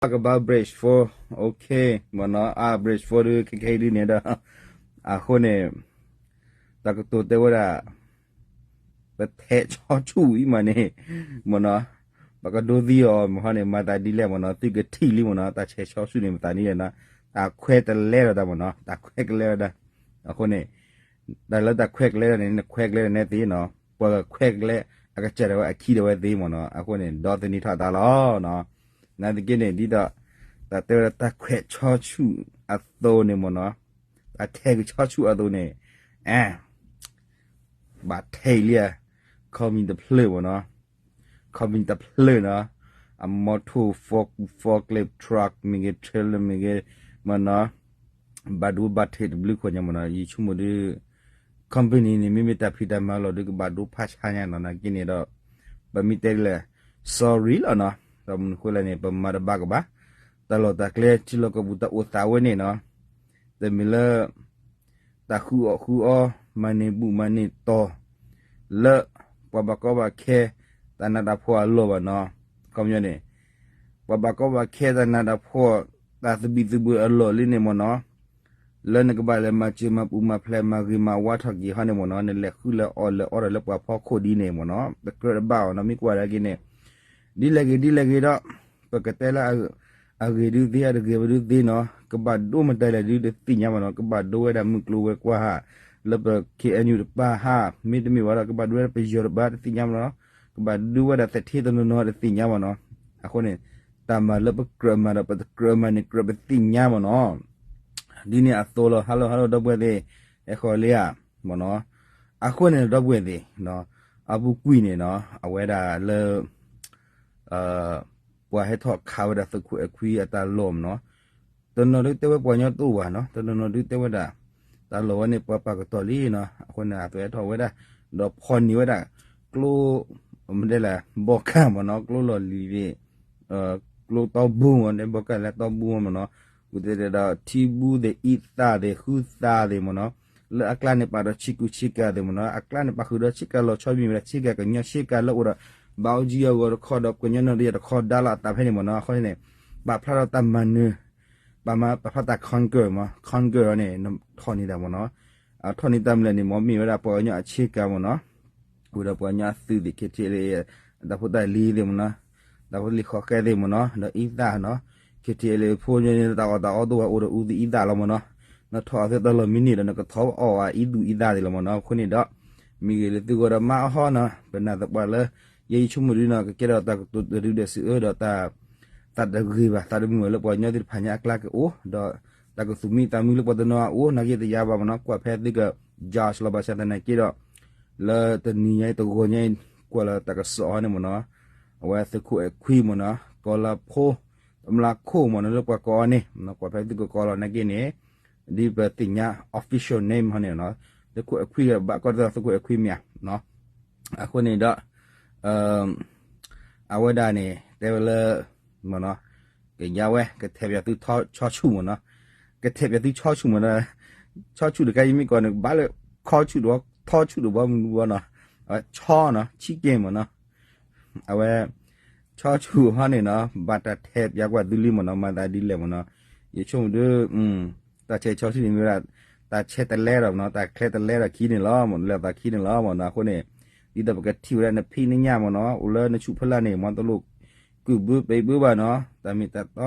talk about bridge four, okay မ့ၢ်နီၤ, အ bridge four ဒုး ခဲခဲအံၤဒုးန့ၣ်ဒီး အဃိန့ၣ် တၢ်ကတိၤတဲဝဲဒၣ် ပထဲးဆီဆူၣ်အံၤမးန့ၣ် မ့ၢ်နီၤ, ပကဒိသံအီၤမ့ၢ်ဟီန့ၣ် မၤသးဒ်လဲၣ်မ့ၢ်နီၤ, သုကထံၣ်လံမ့ၢ်နီၤ, တၢ်ထဲးဆီဆူၣ်န့ၣ် မသးဒ်လဲၣ်နီၤ, တၢ်ခွဲးတလဲဒီးတၢ်မ့ၢ်နီၤ, တၢ်ခွဲးကလဲဝဲဒၣ်, အဃိန့ၣ် တၢ်လၢတၢ်ခွဲးကလဲဒၣ်န့ၣ် နခွဲးကလဲဒၣ်နဲသ့နီၤ, ပှၤခွဲးကလဲ အကစၢ်ဒၣ်ဝဲအခံဒၣ်ဝဲသ့မ့ၢ်နီၤ, အဃိန့ၣ် ဒီသန့ၤထီၣ်တၢ်လီၤနီၤ, နာ်သက့န့ၣ် ဒ်သိး တၢ်တဲဝဲဒၣ်တၢ်ခွဲးဆီဆူၣ်အသိးန့ၣ်မ့ၢ်နီၤ, တၢ်ထဲးကဆီဆူၣ်အသိးန့ၣ် အဲ ဘၣ်ထဲးလံဧါ, ခီမံၤတဖျၢၣ်မ့ၢ်နီၤ, ခီမံၤတဖျၢၣ်နီၤ, အ motor fork- forklift truck မ့ၢ်ဂ့ၤ trailer မ့ၢ်ဂ့ၤ မ့ၢ်နီၤ, ဘၣ်ဒိဘၣ်ထဲးတဘျုးခိၣ်ညါမ့ၢ်နီၤ, ယဆိကမိၣ်ဒုး company န့ၣ် မ့မ့ၢ်တၢ်ဖံးတၢ်မၤလီၤဒုး ကဘၣ်ဒိဖးဆါညါနီၤ, နာ်သက့န့ၣ်ဒီး ပမ့ၢ်တဲဒ်လဲၣ် sorry လီၤနီၤ, ဒီးမနုၤဃိလဲၣ်န့ၣ် ပမၤတဘၣ်ကဘၣ်, တၢ်လီၢ်တၢ်ကျဲထံလီၢ်ကီၢ်ပူၤတၢ်အိၣ်သးဝဲန့ၣ်နီၤ, တမ့ၢ်လၢ တၢ်ဃုအီၣ်ဃုအီ မၤန့ၢ်ဘူၣ်မၤန့ၢ်တီၤ လၢ ပှၤဘၣ်ကီဘၣ်ခဲ တၢ်နးတၢ်ဖှီၣ်အလီၢ်ဘၣ်နီၤ, ခီပညီန့ၣ် ပှၤဘၣ်ကီဘၣ်ခဲတၢ်နးတၢ်ဖှီၣ် တၢ်သဘံၣ်သဘုၣ်အလီၢ်လံန့ၣ်မ့ၢ်နီၤ, လၢနကဘၣ်လဲၤမၤစၢၤမၤပူၤမၤဖျဲးမၤဂ့ၤမၤဝါထီၣ်က့ၤဟီန့ၣ်မ့ၢ်နီၤ, နလဲၤဃုလဲၤအီၣ်လဲၤအီဒီးလၢပှၤဖီခိၣ်ဒ်န့ၣ်မ့ၢ်နီၤ, တကြၢးတဘၣ်အီၤနီၤ, မ့ၢ်ကွၢ်ဒၣ်က့ၤန့ၣ် ဒ်လဲၣ်ဂ့ၤဒ်လဲၣ်ဂ့ၤဒီး ပကတဲလၢ အဂ့ၤဒုးသ့ အတဂ့ၤဝဲဒုးသ့နီၤ, ကဘၣ်ဒိမတၤလဲၣ်ဒုးတသ့ၣ်ညါမ့ၢ်နီၤ, ကဘၣ်ဒိဝဲဒၣ်မုၢ်ကျိၤဝဲၤကွာ်ဟး လၢပ K N U တပၢ်ဟး, မ့တမ့ၢ်ဘၣ်ဒီး ကဘၣ်ဒိဝဲဒၣ်ပယီၤတပၢ်တသ့ၣ်ညါမ့ၢ်နီၤ, ကဘၣ်ဒိဝဲဒၣ်သထ့တနီၤနီၤတသ့ၣ်ညါမ့ၢ်နီၤ, အဃိန့ၣ် တၢ်မၤလၢပကြၢးမၤဒီးပတကြၢးမၤန့ၣ် ကြၢးပသ့ၣ်ညါမ့ၢ်နီၤ, ဒ်န့ၣ်အသိးလီၤ, hello hello ဒီပုၢ်ဝဲၢ်သ့ၣ်, ဟဲဃီၤလံဧါ, မ့ၢ်နီၤ, အဃိန့ၣ်ဒီပုၢ်ဝဲၢ်သ့ၣ်, အပူၤကွံာ်န့ၣ်နီၤ အဝဲဒၣ်လၢ ပှၤဟဲထီၣ်ခးဝဲဒၣ်သုးခိၣ်အဲၣ်ခွံအတၢ်လီၢ်မ့ၢ်နီၤ, တနီၤဒုးတဲဝဲပှၤကညီတအိၣ်ဘၣ်နီၤ, တနီၤနီၤဒုးတဲဝဲဒၣ် တၢ်လီၢ်ဝဲန့ၣ် ပှၤပာ်ကတီၢ်လံနီၤ, အဃိန့ၣ် အသုးဟဲထီၣ်ဝဲဒၣ် ဒီးဖီၣ်န့ၢ်ဝဲဒၣ် ကျိ မ့ၢ်တဲလဲၣ် ဘီကၢ်မ့ၢ်နီၤ, ကျိလီၢ်လံၤသ့ၣ် ကျိတီဘူမ့ၢ်နီၤ, ဘီကၢ်လၢတီဘူမ့ၢ်နီၤ, ဝံၤတဲဒီး ထံဘူသ့ၣ် အံသၣ်သ့ၣ် ဃုသၣ်သ့ၣ်မ့ၢ်နီၤ, လၢအကျါန့ၣ်ပာ်ဒီးဆ့ကူဆ့ကၤသ့ၣ်မ့ၢ်နီၤ, အကျါန့ၣ်ပာ်ဃုာ်ဒီးဆ့ကၤလီၤဆီမံၤဝဲဒၣ် ဆ့ကၤကညီဆ့ကၤလၢအိၣ်ဒီး ဘၣ်အူကၠံအဂီၤတခီဒီး ကညီနီၢ်ဒယၤတခီဒါလီၤအသးဖဲန့ၣ်မ့ၢ်နီၤ, အဃိန့ၣ် ပာ်ဖျါထီၣ်တၢ်မၤနၢၤ ပာ်မၤပာ်ဖျါတၢ် conquer မ့ၢ် conquer အီၤန့ၣ် ထီၣ်န့ၢ်တၢ်မ့ၢ်နီၤ, ထီၣ်န့ၢ်တၢ်မနုၤလဲၣ်န့ၣ် မ့ၢ်မ့ၢ်ဝဲဒၣ်ပှၤကညီအဆ့ကၤမ့ၢ်နီၤ, ဝံၤဒီးပှၤကညီအသုးသ့ၣ် K T L A တၢ်ဖိတၢ်လံၤသ့ၣ်မ့ၢ်နီၤ, တၢ်ဖိတၢ်လံၤဃီဃဲသ့ၣ်မ့ၢ်နီၤ, ဒီးအံသၣ်နီၤ, K T L A ဖိညါန့ၣ် တၢ်အီၣ်တၢ်အီတအိၣ်ဘၣ် အိၣ်ဒီးအူသ့ၣ်အံသၣ်လီၤမ့ၢ်နီၤ, နထီၣ်အီၣ်သ့တၢ်လီၢ်မံၤန့ၣ်ဒီး နကထီၣ်အီၣ်အံသူၣ်အံသၣ်သ့ၣ်လီၤမ့ၢ်နီၤ, အဃိန့ၣ်ဒီး မ့ၢ်ဂ့ၤလၢသုဂီၢ်ဒီးမါအီဟီနီၤ, ပနာ်သပှၢ်လၢ ယဲယဆိကမိၣ်ဒ်နီၤ ကကဲထီၣ်တၢ်ကတိၤတဒုဒဲးစံးအၢဒီးတၢ် သးတဂ့ၤဘၣ် သးတမုာ်ဘၣ်လၢပှၤကညီသ့ၣ်တဖၣ်ညါအကျါကအိၣ်, ဒီးတၢ်ကသူၣ်မံသးမုာ်လၢပှၤတနီၤအအိၣ် နာ်က့တယါဘၣ်မ့ၢ်နီၤ, ကွၢ်ဖဲသုက judge လီၤ ဘၣ်ဆၣ်သနာ်က့ဒီး လၢတနံၤညါအံၤတဂီၤညါအံၤ ကွၢ်လၢတၢ်ကစီၣ်အီၤန့ၣ်မ့ၢ်နီၤ, အဝဲသုးခိၣ်အဲၣ်ခွံမ့ၢ်နီၤ ကီၤလၤဖိ တမျးခိၣ်မ့ၢ်နီၤ လၢပှၤကိးအီၤန့ၣ် ကွၢ်ဖဲသုကကိးလီၤနာ်က့န့ၣ် ဒ်ပသ့ၣ်ညါ official name ဟီန့ၣ်နီၤ, သုးခိၣ်အဲၣ်ခွံဘၣ်ကီၢ်တၢ်သုးခိၣ်အဲၣ်ခွံမ့ၢ်ဧါ, အဃိန့ၣ်ဒီး အဝဲဒၣ်န့ၣ် တဲဝဲလၢ မ့ၢ်နီၤ ကညါဝဲ ကထဲးပၠးသုဆီဆူၣ်မ့ၢ်နီၤ, ကထဲးပၠးသုဆီဆူၣ်မ့ၢ်နီၤ, ဆီဆူၣ်တခါအံၤမ့ၢ်ကီးန့ၣ် ကဘၣ်လၢ ခီဆူၣ်တဘီ ထီဆူၣ်တဘီမနုၤဘီနီၤ, အဝဲဆီနီၤ chicken မ့ၢ်နီၤ, အဝဲ ဆီဆူၣ်ဟီန့ၣ်နီၤ ဘၣ်တၢ်ထဲးပၠးကွၢ်သုလံမ့ၢ်နီၤ, မၤသးဒ်လဲၣ်မ့ၢ်နီၤ, ယဆိကမိၣ်ဒ် တၢ်ဆဲးဆီဆူၣ်န့ၣ်မ့ၢ်ဝဲဒၣ် တၢ်ဆဲးတလဲဒီးမ့ၢ်နီၤ, တၢ်ချဲတလဲဒီးခံန့ၣ်လီၤ, လဲၤသးခံန့ၣ်လီၤမ့ၢ်နီၤ, အဃိန့ၣ် ဒ်သိးပကထံၣ်ဝဲဒၣ်နဖံးနညၣ်မ့ၢ်နီၤ, အိၣ်လၢနဆူၣ်ဖီလာ်န့ၣ် မ်တလိၣ် ကုၢ်ဘၢပံးဘၢဘၣ်နီၤ, တၢ်မ့ၢ်တၢ်တီ ဒီ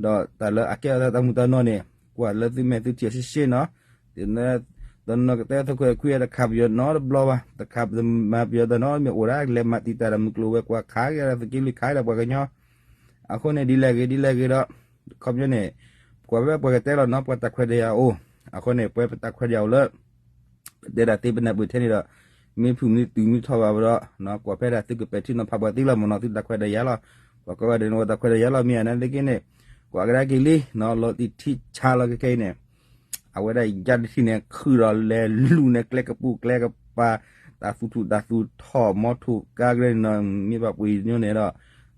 းတၢ်လၢအကဲအီၤတၢ်မုာ်တၢ်နီၢ်န့ၣ် ကွၢ်လၢသုမဲာ်သုထံၣ်အရှဲရှဲနီၤ, တနီၤကတဲသုးခိၣ်အဲၣ်ခွံအတခးပယီၤနီတဘျီဘၣ်, တခးမၤပယီၤတၢ်နီတမံၤအိၣ်ဒၣ် လဲၤမၤတံာ်တာ်ဒီးမုၢ်ကျိၤဝဲၤကွာ်ခးက့ၤဒီးသုးက့လွံၢ်ခးဒီးပှၤကညီ, အဃိန့ၣ်ဒ်လဲၣ်ဂ့ၤဒ်လဲၣ်ဂ့ၤဒီး ခီပညီန့ၣ် ကွၢ်ဖဲပှၤကတဲလီၤနီၤ ပှၤတၢ်ခွဲးတၢ်ယာ်အိၣ်, အဃိန့ၣ် ပှၤပတၢ်ခွဲးတၢ်ယာ်အိၣ်လၢ ပတဲဒၣ်သ့ပနၢ်ပၢၢ်ထဲန့ၣ်ဒီး မ့ၢ်ဖုၣ်မ့ၢ်တုၤမ့ၢ်ထီၣ်ဘၣ်ဒီး ကွၢ်ဖဲဒၣ်သုကပဲာ်ထံနီၤဖးပှၤသ့လီၤမ့ၢ်နီၤ, သုတၢ်ခွဲးတၢ်ယာ်လီၤ, ပှၤကိးဂၤဒဲးန့ၣ် ပှၤတၢ်ခွဲးတၢ်ယာ်လီၤ မ့ၢ်ဧါနာ်သက့န့ၣ် ကွၢ်ကဒါက့ၤလံနီၤ, လီၤတံၢ်ထံဆါလီၤခဲခဲအံၤန့ၣ် အဝဲဒၣ်ယါတထံၣ်န့ၣ် ခုၣ်ဒီးလဲၤလူၤန့ၣ် ကျဲကပူၤကျဲကပၤ တၢ်သူၣ်ထူၣ်တၢ်သူၣ်ထီၣ် မီထိၣ်ကါကရဲန့ၣ်နီၤ, မ့ၢ်ဘၣ်ပှ့ၤညိန့ၣ်ဒီး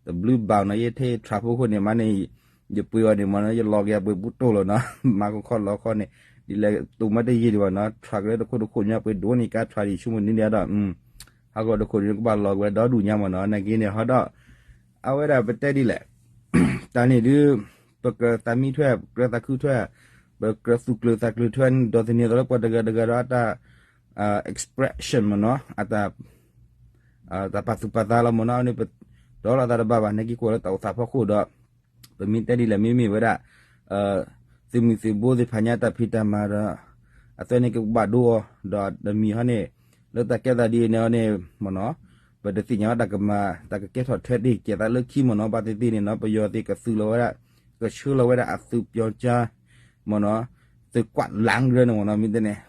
တဘျုးဘၣ်နီၤ, ယထဲ truck ဖိခိၣ်န့ၣ် မၤန့ၣ် ယပှ့ၤအီၤန့ၣ်မ့ၢ်နီၤ ယလီၤက့ၤအပှ့ၤပူၤတိၢ်လီၤနီၤ, မၤကခီလီၤခီန့ၣ် ဒ်လဲၣ်တိၢ်မးတယံာ်ဒံးဘၣ်နီၤ, truck လၢတခိၣ်တခိၣ်ညါပှ့ၤဒိၣ်န့ၢ်ကါ truck ဒံး ဆိကမိၣ်န့ၣ်ဒီး ဟးဂီၤတခိၣ်န့ၣ်ကဘၣ်လီၤက့ၤဝဲဒီဒူၣ်ညါမ့ၢ်နီၤ, နာ်က့န့ၣ်ဟီဒီး အဝဲဒၣ်ပတဲဒ်လဲၣ် တၢ်န့ၣ်ဒုး ပကြၢးသးမံထွဲ ပကြၢးသးခုထွဲ ပကြၢးသူၣ်ကျၢၤသးကျၢၤထွဲ ဒီးသန့ၤအသးလၢပှၤတဂၤတဂၤဒီးအတၢ် expression မ့ၢ်နီၤ အတၢ် တၢ်ပာ်သူၣ်ပာ်သးလီၤမ့ၢ်နီၤ အန့ၣ် ပတီလိာ်သးတဘၣ်ဘၣ် နာ်က့ကိးလၢတၢ်အိၣ်သးဖီခိၣ်ဒီး ပမ့ၢ်တဲဒ်လဲၣ်မ့မ့ၢ်ဝဲဒၣ် သုးမုၢ်သံၣ်ဘိသ့ၣ်တဖၣ်ညါတၢ်ဖံးတၢ်မၤဒီး အသွဲန့ၣ်ကဘၣ်ဒိအီၤ ဒီးတမံၤဟီန့ၣ် လၢတၢ်ကဲသးဒ်အံၤန့ၣ်န့ၣ်မ့ၢ်နီၤ ပတသ့ၣ်ညါဘၣ်တၢ်ကမၤ တၢ်ကကဲထီၣ်ထွဲတ့ၢ်ကဲသးလၢခံမ့ၢ်နီၤ ဘၣ်သ့ၣ်သ့ၣ်န့ၣ်နီၤ ပယီၤသ့ၣ်ကသုးလီၤဝဲဒၣ် ကဆှၢလီၤဝဲဒၣ်အသုးပျီကါ မ့ၢ်နီၤ သုးကွၢ်လၢ်ကရၢန့ၣ်မ့ၢ်နီၤ မ့ၢ်တဲန့ၣ်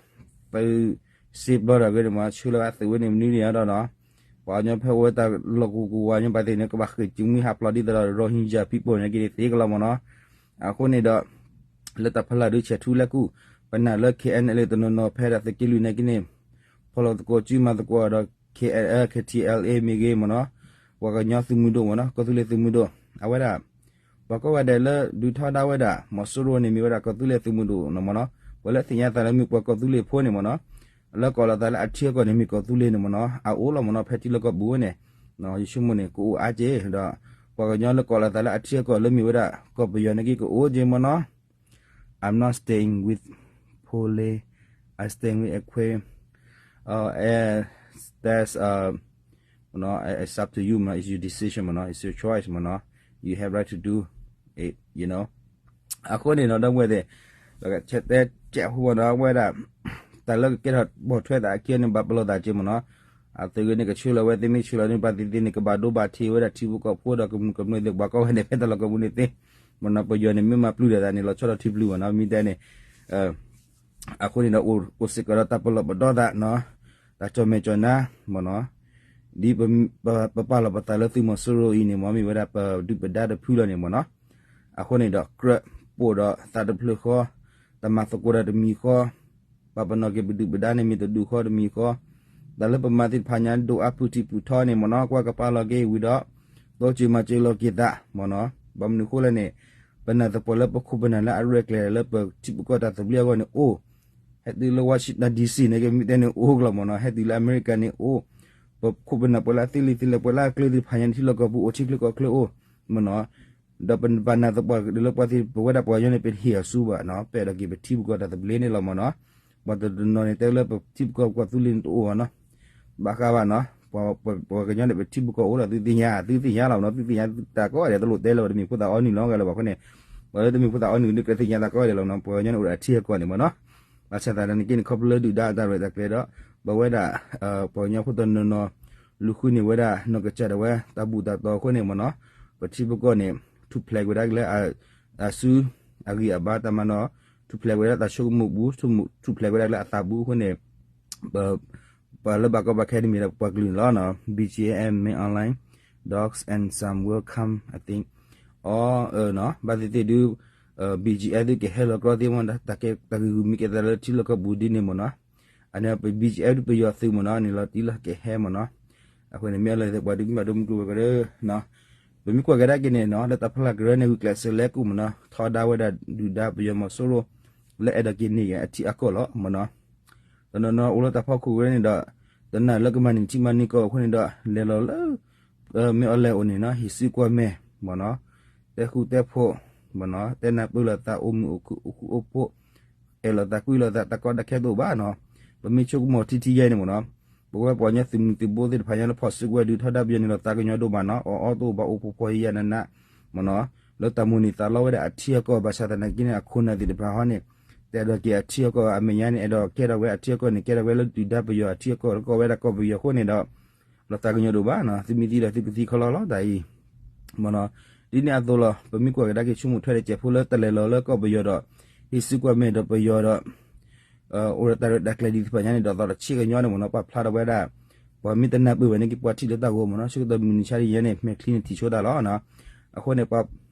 သုးစ့ပျီဒီးကရၢန့ၣ်မ့ၢ်နီၤ ဆှၢလီၤဝဲအသုးဝဲန့ၣ်မနုၤန့ၣ်ဒီးနီၤ ပှၤကညီဖဲအိၣ်ဝဲတၢ်လီၢ်ကိၢ်ကိၢ်ဝါညီဘၣ်သ့ၣ်န့ၣ် ကဘၣ်ဃ့ၢ်ကမှံဟးဖျိးဒ်သိးဒီး Rohingya people န့ၣ်က့ၤန့ၣ်သ့ကလီၤမ့ၢ်နီၤ အဃိန့ၣ်ဒီး လၢတၢ်ဖီလာ်ဒုးဆဲးထူလဲၣ်ကူၣ် ပနာ်လၢ K N L A တနီၤနီၤဖဲဒၣ်သုးက့လွံၢ်န့ၣ်က့ၤန့ၣ် ဖီၣ်လီၤသကိးစုမၤသကိးဒီး K N L K T L A မ့ၢ်ဂ့ၤမ့ၢ်နီၤ ပှၤကညီသုးမုၢ်ဒိၣ်မ့ၢ်နီၤ ကီၢ်သူလ့ၤသုးမုၢ်ဒိၣ် အဝဲဒၣ် ပှၤကိးဂၤဒဲးလၢဒုးထီဒါဝဲဒၣ် မီၤစိရိၤန့ၣ်မ့ၢ်ဝဲဒၣ်ကီၢ်သူလ့ၤသုးမုၢ်ဒိၣ်န့ၣ်မ့ၢ်နီၤ ပှၤလၢသ့ၣ်ညါသးလၢမ့ၢ်ပှၤကီၢ်သူလ့ၤဖိန့ၣ်မ့ၢ်နီၤ လၢကိးလီၤသးလၢအထံအကီၢ်န့ၣ်မ့ၢ်ကီၢ်သူလ့ၤန့ၣ်မ့ၢ်နီၤ အအိၣ်လီၤမ့ၢ်နီၤ ဖဲထံလီၢ်ကီၢ်ပူၤဝဲန့ၣ် ယဆိကမိၣ်န့ၣ် ကအိၣ်အါက့ၤ ဒီး ပှၤကညီလၢကိးလီၤသးလၢအထံအကီၢ်လၢမ့ၢ်ဝဲဒၣ်ကီၢ်ပယီၤန့ၣ်က့ၤကအိၣ်က့ၤမ့ၢ်နီၤ I'm not staying with Pole. I staying with Equay. Uh, and that's uh, you know, it's up to you, မ့ၢ်နီၤ it's your decision မ့ၢ်နီၤ it's your choice မ့ၢ်နီၤ you have right to do it, you know. အဃိန့ၣ်နီၤ ဒီပုၢ်ဝဲၢ်သ့ၣ် ပကဆဲးတဲကဲးဖိမ့ၢ်နီၤ အဝဲဒၣ် တၢ်လၢကကဲထီၣ်ပိာ်ထွဲသးအခံန့ၣ် ဘၣ်ပလီၢ်သးက့ၤမ့ၢ်နီၤ အသုးဂ့ၤန့ၣ် ကဆှၢလီၤဝဲသ့ၣ်မ့ၢ်ဆှၢလီၤန့ၣ် ဘၣ်သ့ၣ်သ့ၣ်န့ၣ် ကဘၣ်ဒိဘၣ်ထံးဝဲဒၣ်ထံဖိကီၢ်ဖိဒီးကမုၢ်ကမျၢၢ်သ့ၣ် ပှၤကိးဂၤဒဲးဖဲတၢ်လီၢ်ကီၢ်ပူၤန့ၣ်သ့ မ့ၢ်နီၤ ပယီၤန့ၣ် မ့ၢ်မၤပျုၢ်ဒီးသးန့ၣ် လီၤဆီဒီးထံပျုၢ်မ့ၢ်နီၤ မ့ၢ်တဲန့ၣ် အဃိန့ၣ်ဒီး အိၣ်စ့ၢ်ကီးဒီးတၢ်ပလီၢ်ပဒီသးနီၤ တၢ်ကၠီၣ်မဲာ်ကၠီၣ်နါ မ့ၢ်နီၤ ဒ်ပပာ်လီၤပသးလၢသုးမီၤစိရိၤအံၤန့ၣ်မ့ၢ် မ့ၢ်ဝဲဒၣ်ပဒုၣ်ပဒါတဖုလီၤန့ၣ်မ့ၢ်နီၤ အဃိန့ၣ်ဒီး ကြၢးပိာ်ဒီးသးတဖျၢၣ်ဃီ တၢ်မၤသကိးတၢ်တမံၤဃီ ပပနီၣ်က့ၤပဒုၣ်ပဒါန့ၣ် မ့ၢ်တဒူၣ်ဃီတမံၤဃီ တၢ်လၢပမၤသ့ၣ်တဖၣ်ညါဒိၣ်အါဖုၣ်ထံၣ်ဖုၣ်ထီန့ၣ်မ့ၢ်နီၤ ကွၢ်ကပာ်လီၤက့ၤဝံၤဒီး သီကၠ့ၤမၤစၢၤလီၤက့ၤသးမ့ၢ်နီၤ ဘၣ်မနုၤအဃိလဲၣ်န့ၣ် ပနာ်သပှၢ်လၢပခိၣ်ပနၢ်လၢအရဲၣ်ကျဲၤလၢပထံပကီၢ်တၢ်သဘျ့အဂီၢ်န့ၣ် အိၣ် ဟဲတုၤလၢ Washington D C န့ၣ်က့ မ့ၢ်တဲန့ၣ်အိၣ်ကလီၤမ့ၢ်နီၤ ဟဲတုၤလၢအမဲရကၤန့ၣ်အိၣ် ပခိၣ်ပနၢ်ပှၤလၢအသ့လံာ်သ့လဲၢ် ပှၤလၢအကျဲသ့ၣ်တဖၣ်ညါန့ၣ် ထံလီၢ်ကီၢ်ပူၤအိၣ် ထံချၢကီၢ်ချၢအိၣ် မ့ၢ်နီၤ ဒီးပဘၣ်နာ်သပှၢ်ကတၢၢ်လၢပှၤသ့ၣ် ပဝဲဒၣ်ပှၤကညီန့ၣ် ပတဟ့ၣ်အီၤဆူဘၣ်နီၤ ပအဲၣ်ဒိးက့ၤပထံပကီၢ်တၢ်သဘျ့န့ၣ်လီၤမ့ၢ်နီၤ ပှၤတနီၤနီၤန့ၣ် တဲလၢပထံပကီၢ်ပကီၢ်သူလ့ၤန့ၣ်တအိၣ်ဘၣ်နီၤ ဘၣ်ဃးဘၣ်နီၤ ပှၤကညီန့ၣ် ပထံပကီၢ်အိၣ်ဒီးသုသ့ၣ်ညါ သုသ့ၣ်ညါလီၤမ့ၢ်နီၤ သုသ့ၣ်ညါတၢ်ကိးဂၤဒဲး တလိၣ်တဲလၢၤဘၣ် တမ့ၢ်ဖိသၣ်အီနုၢ်လီၤဂၤလၢၤဘၣ်အဃိန့ၣ် ပှၤလၢတမ့ၢ်ဖိသၣ်အီနုၢ်ဒုးကသ့ၣ်ညါတၢ်ကိးဂၤဒဲးလီၤမ့ၢ်နီၤ ပှၤကညီန့ၣ်အိၣ်ဒီးအထံအကီၢ်န့ၣ်မ့ၢ်နီၤ ဘၣ်ဆၣ်သနာ်က့န့ၣ် ခီဖျိလၢဒုၣ်ဒါအတၢ်ရဲၣ်တၢ်ကျဲၤဒီး ပဝဲဒၣ် ပှၤကညီဖိတနီၤနီၤ လူၤဃုန့ၢ်ဝဲဒၣ် နီၢ်ကစၢ်ဒၣ်ဝဲ တၢ်ဘူၣ်တၢ်တီၤအဃိန့ၣ်မ့ၢ်နီၤ ပထံပကီၢ်န့ၣ် ထူၣ်ဖျဲးကွံာ်ဒၣ်က့ၤလၢ အစု အဂံၢ်အဘါတၢ်မၤနီၤ ထူၣ်ဖျဲးကွံာ်ဒၣ်တၢ်ဆိကမိၣ်ပူၤ ထူၣ်ဖျဲးကွံာ်ဒၣ်လၢအသးပူၤအဃိန့ၣ် ပ ပှၤလၢဘၣ်ကီဘၣ်ခဲန့ၣ်မ့ၢ်ဒီးပှၤကလုာ်န့ၣ်လီၤနီၤ B G M main online dogs and some will come I think အီ နီၤ ဘၣ်သ့ၣ်သ့ၣ်ဒုး B G F သုကဟဲလီၤကြီသ့မ့ၢ် တၢ်ကဲတၢ်ဂ့ၢ်ဂုာ်မ့ၢ်ကဲသးလၢထံလီၢ်ကီၢ်ပူၤဒ်န့ၣ်မ့ၢ်နီၤ အန့ၣ် B G F ဒုးပယီၤသုးမ့ၢ်နီၤ န့ၣ်လီၤတံၢ်လီၤကဟဲမ့ၢ်နီၤ အဃိန့ၣ် မ့ၢ်အီၤလၢပှၤဒုးမ့ၢ်ဒိမုၢ်ကျိၤဝဲၤကွာ်ဒီး ပမ့ၢ်ကွၢ်ကဒါက့ၤန့ၣ်နီၤ လၢတၢ်ဖီလာ်ကရၢန့ၣ် ဂုာ်ကျဲးစၢးလဲၤကူၣ်မ့ၢ်နီၤ ထီဒါဝဲဒၣ်ဒုၣ်ဒါပယီၤမီၤစိရိၤ လၢအဲၣ်ဒိးက့ၤန့ၢ်က့ၤအထံအကီၢ်လီၤမ့ၢ်နီၤ တနီၤနီၤအိၣ်လၢတၢ်ဖီခိၣ်ဝဲန့ၣ်ဒီး တနာ်လၢကမၤန့ၢ်ထံမၤန့ၢ်ကီၢ်အဃိန့ၣ်ဒီး လဲၤလီၤလၢ မ့ၢ်အီၤလဲၤအိၣ်န့ၣ်နီၤ ဟံးစုကွၢ်မဲာ်မ့ၢ်နီၤ တဲဃူတဲဖိးမ့ၢ်နီၤ တဲနၢ်ပၢၢ်လိာ်သးအိၣ်မုာ်အိၣ်ခုအိၣ်ဃူအိၣ်ဖိး အဲၣ်လိာ်သးကွံလိာ်သးတၢ်ကီတၢ်ခဲတအိၣ်ဘၣ်နီၤ ပမ့ၢ်ဆိကမိၣ်ထံထံယဲၢ်န့ၣ်မ့ၢ်နီၤ ပဝဲပှၤကညီသုးမုၢ်သုးဘိသ့ၣ်တဖၣ်ညါလၢဖီၣ်စုကဝဲၤဒုးထီဒါပယီၤန့ၣ်ဒီးသးကညီၤဒိၣ်မးနီၤ အီၣ်အီတအိၣ်ဘၣ်အိၣ်ဖိးဖိးယံာ်ယံာ်နးနး မ့ၢ်နီၤ လၢတၢ်မိၣ်န့ၢ်သးလီဝဲဒၣ်အထံအကီၢ် ဘၣ်ဆၣ်သနာ်က့န့ၣ် အခိၣ်နၢ်သ့ၣ်တဖၣ်ဟီန့ၣ် တအဲၣ်ဒိးက့ၤအထံအကီၢ် အမဲာ်ညါန့ၣ် အဲၣ်ဒိးကဲထီၣ်ဝဲအထံအကီၢ်န့ၣ် ကဲထီၣ်ဝဲလၢဒုၣ်ဒါပယီၤအထံအကီၢ် လၢကီၢ်ဝဲဒၣ်ကီၢ်ပယီၤအဃိန့ၣ်ဒီး လီၤသးကညီၤဒိၣ်ဘၣ်နီၤ သုမ့ၢ်သံဒီးသုကသံခီလီၤလီၤတၢ်အံၤ မ့ၢ်နီၤ ဒ်န့ၣ်အသိးလီၤ ပမ့ၢ်ကွၢ်ကဒါက့ၤဆိကမိၣ်ထွဲဒီးကဲဖိလၢတၢ်လဲၤလီၤလၢကီၢ်ပယီၤဒီး ဟံးစုကွၢ်မဲာ်ဒီးပယီၤဒီး အိၣ်ဒီးတၢ်ရဲၣ်တၢ်ကျဲၤဒ်သ့ၣ်တဖၣ်ညါန့ၣ် ဒီးသီၣ်တဆံးကညီန့ၣ်မ့ၢ်နီၤ ပာ်ဖျါထီၣ်ဝဲဒၣ် ပှၤမ့ၢ်တနၢ်ပၢၢ်ဘၣ်န့ၣ်က့ၤ ပှၤထံၣ်လၢတၢ်ဂီၤမ့ၢ်နီၤ ဆၢကတီၢ်မုၢ်နံၤဆါတယဲၢ်န့ၣ် မဲာ်ချံန့ၣ်ထံၣ်ဆိတၢ်လီၤနီၤ အဃိန့ၣ် ပှ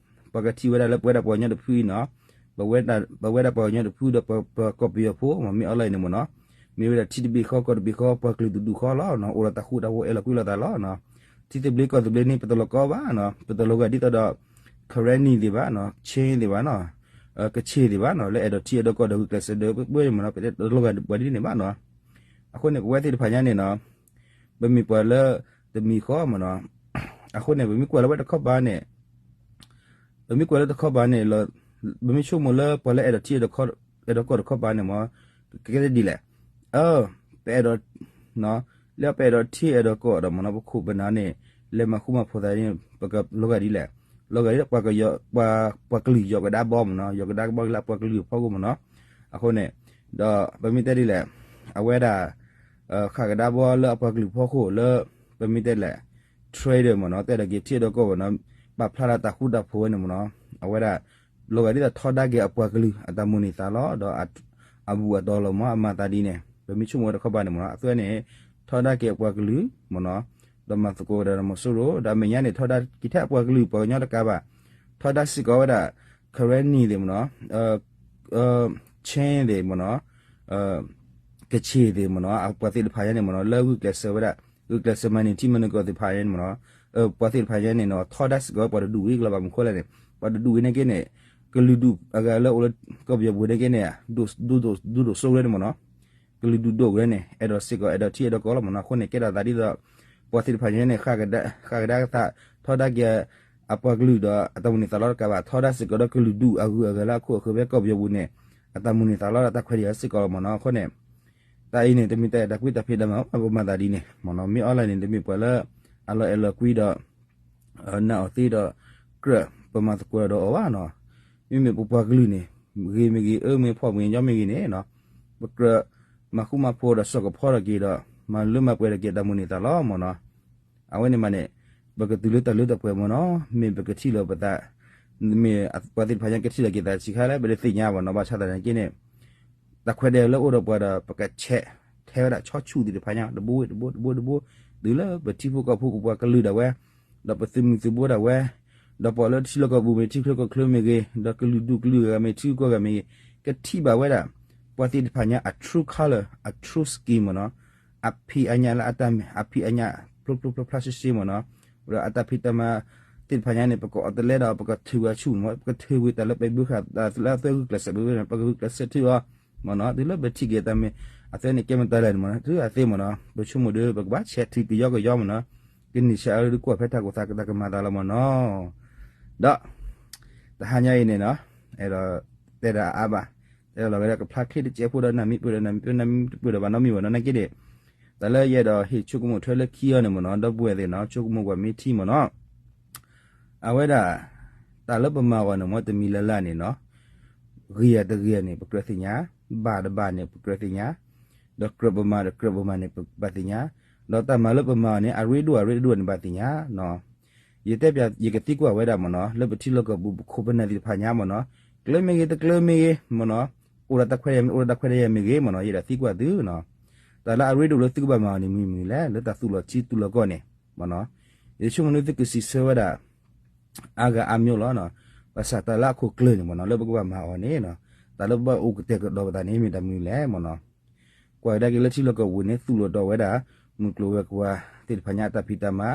ၤကထံၣ်ဝဲဒၣ်လၢပဝဲဒၣ်ပှၤကညီတဖုအံၤနီၤ ပဝဲဒၣ်ပှၤကညီတဖုဒီးပကီၢ်ပယီၤဖိ မ့ၢ်အီၤလၢအံၤန့ၣ်မ့ၢ်နီၤ မ့ၢ်ဝဲဒၣ်ထံတဘ့ၣ်ဃီကီၢ်တဘ့ၣ်ဃီ ပှၤကလုာ်တဒူၣ်ဃီလီၤနီၤ အိၣ်ဒီးတၢ်ဃူတၢ်ဖိးအဲၣ်လီၤကွံလိာ်သးလီၤနီၤ ထံသဘျ့ကီၢ်သဘျ့န့ၣ် ပတလီၤကီဘၣ်နီၤ ပတလီၤဂာ်ဒ်သိးဒီး Karenni သ့ၣ်ဘၣ်နီၤ Chin သ့ၣ်ဘၣ်နီၤ ကချ့ၣ်သ့ၣ်ဘၣ်နီၤ လၢအဲၣ်ဒိးထံအဲၣ်ဒိးကီၢ်ဒီးဂုာ်ကျဲးစၢးဒီးပှဲၤပှဲၤန့ၣ်မ့ၢ်နီၤ ပတလီၤဂာ်ပှၤဒ်န့ၣ်ဘၣ်နီၤ အဃိန့ၣ် ပဝဲသ့ၣ်တဖၣ်ညါန့ၣ်နီၤ ပမ့ၢ်ပှၤလၢတမံၤဃီမ့ၢ်နီၤ အဃိန့ၣ် ပမ့ၢ်ကွၢ်လၢဝဲတခီပၤန့ၣ် ပမ့ၢ်ကွၢ်လၢတခီပၤန့ၣ် ပမ့ၢ်ဆိကမိၣ်လၢပှၤလၢအဲၣ်ဒိးထံအဲၣ်ဒိးကီၢ်တခီပၤန့ၣ်မ့ၢ် ကကဲဒ်လဲၣ်, အၢ ပအဲၣ်ဒိး လၢပအဲၣ်ဒိးထံအဲၣ်ဒိးကီၢ်ဒီးမ့ၢ်နီၤ ပခိၣ်ပနၢ်န့ၣ် လဲၤမၤဃူမၤဖိးသးန့ၣ် ပကလီၤဂာ်ဒ်လဲၣ်, လီၤဂာ်ဒ်ဒီးပှၤကလုာ်ယီၤကဒါဘီမ့ၢ်နီၤ ယီၤကဒါကဘီက့ၤလၢအပှၤကလုာ်အဖီခိၣ်မ့ၢ်နီၤ, အဃိန့ၣ် ဒီးပမ့ၢ်တဲဒ်လဲၣ်, အဝဲဒၣ် ဃၣ်ကဒါဘီလၢအပှၤကလုာ်ဖီခိၣ်လၢ ပမ့ၢ်တဲလဲၣ် trader မ့ၢ်နီၤ တဲဒီးက့ၤထံအဲၣ်ဒိးကီၢ်မ့ၢ်နီၤ ပာ်ဖျါလၢတၢ်ဃူတၢ်ဖိးဝဲန့ၣ်မ့ၢ်နီၤ အဝဲဒၣ် လီၤဂာ်ဒ်သိးထီဒါက့ၤအပှၤကလုာ်အတၢ်မိၣ်န့ၢ်သးလီၤ ဒီး အဘူၣ်အတီၤလီၤမ့ၢ်အမၤသးဒ်န့ၣ် ပမ့ၢ်ဆိကမိၣ်ဝဲတခီပၤန့ၣ်မ့ၢ်နီၤ အသွဲန့ၣ် ထီဒါက့ၤအပှၤကလုာ်မ့ၢ်နီၤ ဒီးမၤသကိးဒီးမီၤစိရိၤ ဒီးအမဲာ်ညါန့ၣ် ထီဒါက့ၤထဲအပှၤကလုာ်ပှၤကညီတကးဘၣ် ထီဒါစ့ၢ်ကီးဝဲဒၣ် Karenni သ့ၣ်မ့ၢ်နီၤ Chin သ့ၣ်မ့ၢ်နီၤ ကချ့ၣ်သ့ၣ်မ့ၢ်နီၤ အပှၤသ့ၣ်တဖၣ်ညါန့ၣ်မ့ၢ်နီၤ လၢဂုာ်ကျဲးစၢးဝဲဒၣ် ဂုာ်ကျဲးစၢးမၤန့ၢ်ထံမၤန့ၢ်ကီၢ်သ့ၣ်တဖၣ်ညါန့ၣ်မ့ၢ်နီၤ ပှၤသ့ၣ်တဖၣ်ညါန့ၣ်နီၤ ထီဒါစ့ၢ်ကီးဝဲပှၤတဒူၣ်ဝံၤကလီၤဘၣ် မနုၤဃိလဲၣ်န့ၣ် ပှၤတဒူၣ်ဝံၤန့ၣ်က့န့ၣ် ကလုာ်ဒူၣ်အဂၤလၢအိၣ်လၢကီၢ်ပယီၤပူၤန့ၣ်က့န့ၣ် ဒူၣ်ဒိၣ်စိဝဲန့ၣ်မ့ၢ်နီၤ ကလုာ်ဒူၣ်ဒိၣ်ဝဲန့ၣ် အဲၣ်ဒိးစ့ၢ်ကီး အဲၣ်ဒိးထံအဲၣ်ဒိးကီၢ်လီၤမ့ၢ်နီၤ အဃိန့ၣ် ကဲထီၣ်သးဒ်သိး ပှၤသ့ၣ်တဖၣ်ညါန့ၣ် ဃၣ်ကဒါကသး ထီဒါက့ၤ အပှၤကလုာ်ဒီးအတၢ်မိၣ်န့ၢ်သးလီတကးဘၣ် ထီဒါစ့ၢ်ကီးဒီးကလုာ်ဒူၣ်အဂုၤအဂၤလၢအခိၣ်အဃၢၤဖဲကီၢ်ပယီၤပူၤန့ၣ် အတၢ်မိၣ်န့ၢ်သးလီဒီးတၢ်ခွဲးတၢ်ယာ်စ့ၢ်ကီးလီၤမ့ၢ်နီၤ အဃိန့ၣ် တၢ်အံၤန့ၣ် တမ့ၢ်တၢ်အဲၣ်တၢ်ကွံတၢ်ဖံးတၢ်မၤ ပမၤသးဒ်န့ၣ်မ့ၢ်နီၤ မ့ၢ်အီၤလဲၣ်န့ၣ် တမ့ၢ်ပှၤလၢ အလီၤအဲၣ်လီၤကွံဒီး နာ်အီၤသ့ဒီး ကြၢး ပမၤသကိးဒီးအီၤဘၣ်နီၤ မ့မ့ၢ်ပပှၤကလုာ်န့ၣ် ဂ့ၤမ့ၢ်ဂ့ၤ အၢမ့ၢ်ဖှီၣ်မ့ၢ်ညီမ့ၢ်ဂ့ၤန့ၣ်နီၤ ပကြၢး မၤဃူမၤဖိးဒီးစိာ်ကဖီထီၣ်က့ၤဒီး မၤလၢမၤပှဲၤထီၣ်က့ၤတၢ်မိၣ်န့ၢ်သးလီမ့ၢ်နီၤ အဝဲန့ၣ်မးန့ၣ် ပကတုၤလၢတၢ်လၢတၢ်ပှဲၤမ့ၢ်နီၤ မ့ၢ်ပကထံၣ်လိာ်ပသး မ့ၢ်ပှၤသ့ၣ်တဖၣ်ညါကထံၣ်လိာ်က့ၤသးဆံးခါလဲၣ် ပတသ့ၣ်ညါဘၣ်နီၤ ဘၣ်ဆၣ်သနာ်က့န့ၣ် တၢ်ခွဲးတၢ်ယာ်လၢအိၣ်ဒီးပှၤဒီး ပကဆဲးထဲဝဲဒၣ်ဆီဆူၣ်သ့ၣ်တဖၣ်ညါ တဘိဝဲတဘိ တဘိတဘိ တုၤလၢပထံဖိကီၢ်ဖိပပှၤကလုာ်ဒၣ်ဝဲ ဒီးပသုးမုၢ်သုးဘိဒၣ်ဝဲ ဒီးပှၤလၢထံလီၢ်ကီၢ်ပူၤမ့ၢ်ထံချၢကီၢ်ချၢမ့ၢ်ဂ့ၤ ဒီးကလုာ်ဒူၣ်ကလုာ်ဂၤမ့ၢ်ထံဂုၤကီၢ်ဂၤမ့ၢ်ဂ့ၤ ကထံၣ်ဘၣ်ဝဲဒၣ် ပှၤသ့ၣ်တဖၣ်ညါအ true color အ true skin မ့ၢ်နီၤ အဖံးအညၣ်လၢအတၢ်မဲာ် အဖံးအညၣ် ဖျိဖျိဖျါဖျါရှဲရှဲမ့ၢ်နီၤ ဒီးအတၢ်ဖံးတၢ်မၤသ့ၣ်တဖၣ်ညါန့ၣ် ပကအီၣ်တလဲဒီး ပကထုးဝဲဆူၣ်မ့ၢ် ပကထုးဝံၤတၢ်လၢပဲဘုဃာ် တၢ်လၢအသွဲဂုာ်ကျဲးစၢးဘၣ်ဝဲန့ၣ် ပကဂုာ်ကျဲးစၢးထုးအီၤ မ့ၢ်နီၤ တုၤလၢပထံၣ်က့ၤတၢ်မ့ၢ် အသွဲန့ၣ်ကဲမတၤလဲၣ်န့ၣ်မ့ၢ်နီၤ တုၤအသ့မ့ၢ်နီၤ ပဆိကမိၣ်ဒီး ပကဘၣ်ဆဲးထုးကယီကယီမ့ၢ်နီၤ ကန့ၢ်ဆဲးအါလၢဒုးကွၢ်ဖဲတၢ်ကိၢ်သးကတၢ်ကမၤသးလီၤမ့ၢ်နီၤ ဒီး တဟါညါအံၤန့ၣ်နီၤ အဲၣ်ဒိး တဲဒၣ်အါဘၣ် တဲဒၣ်လီၤဝဲဒၣ်ကဖျါချ့တစဲးဖိဒီးနၢ်မံပၢၢ်ဒီးနၢ်မံပၢၢ်နၢ်မံတပၢၢ်ဒီးဘၣ်နီတမံၤဘၣ်နီၤ နာ်က့န့ၣ် တၢ်လၢယအဲၣ်ဒိးဟ့ၣ်ဆိကမိၣ်ထွဲလၢခံအီၤန့ၣ်မ့ၢ်နီၤ ဒီပုၢ်ဝဲၢ်သ့ၣ်နီၤ ဆိကမိၣ်ကွၢ်မ့ၢ်ထံမ့ၢ်နီၤ အဝဲဒၣ် တၢ်လၢပမၤအီၤန့ၣ်မ့ၢ်တမံၤလၢ်လၢ်န့ၣ်နီၤ ဂ့ၤဧါတဂ့ၤဧါန့ၣ် ပကြၢးသ့ၣ်ညါ ဘၣ်တဘၣ်န့ၣ် ပကြၢးသ့ၣ်ညါ ဒီးကြၢးပမၤဒီးကြၢးပမၤန့ၣ် ပဘၣ်သ့ၣ်ညါ ဒီးတၢ်မၤလၢပမၤအီၤန့ၣ် အရ့ဒိၣ်အရ့တဒိၣ်န့ၣ် ဘၣ်သ့ၣ်ညါနီၤ ယတဲပျး ယကသံကွၢ်ဝဲဒၣ်မ့ၢ်နီၤ လၢပထံလီၢ်ကီၢ်ပူၤ ပခိၣ်ပနၢ်သ့ၣ်တဖၣ်ညါမ့ၢ်နီၤ ကျၢၤမ့ၢ်ဂ့ၤ တကျၢၤမ့ၢ်ဂ့ၤမ့ၢ်နီၤ အိၣ်ဒီးတၢ်ခွဲးတၢ်ယာ်မ့ၢ် အိၣ်ဒီးတၢ်ခွဲးတၢ်ယာ်မ့ၢ်ဂ့ၤမ့ၢ်နီၤ ယအဲၣ်ဒိးသံကွၢ်သုနီၤ တၢ်လၢအရ့ဒိၣ်လၢသုကဘၣ်မၤအီၤန့ၣ် မ့ၢ်မနုၤလဲၣ် လၢတၢ်သူၣ်လီၤထံသူၣ်လီၤကီၢ်န့ၣ်မ့ၢ်နီၤ ယဆိကမိၣ်လၢသုကစံးဆၢဝဲဒၣ် အါဂၤအါမျိုးလီၤနီၤ ဘၣ်ဆၣ်တၢ်လၢအခိၣ်ကျၢၢ်န့ၣ်မ့ၢ်နီၤ လၢပကဘၣ်မၤအီၤန့ၣ်နီၤ တၢ်လၢပဘၣ်အိၣ်ကတဲာ်ကတီၤပသးန့ၣ် မ့ၢ်တၢ်မနုၤလဲၣ်မ့ၢ်နီၤ ကွၢ်ကဒါက့ၤလၢထံလီၢ်ကီၢ်ပူၤန့ၣ် သူၣ်လီၤတီၢ်ဝဲဒၣ် မုၢ်ကျိၤဝဲၤကွာ်သ့ၣ်တဖၣ်ညါ အတၢ်ဖံးတၢ်မၤ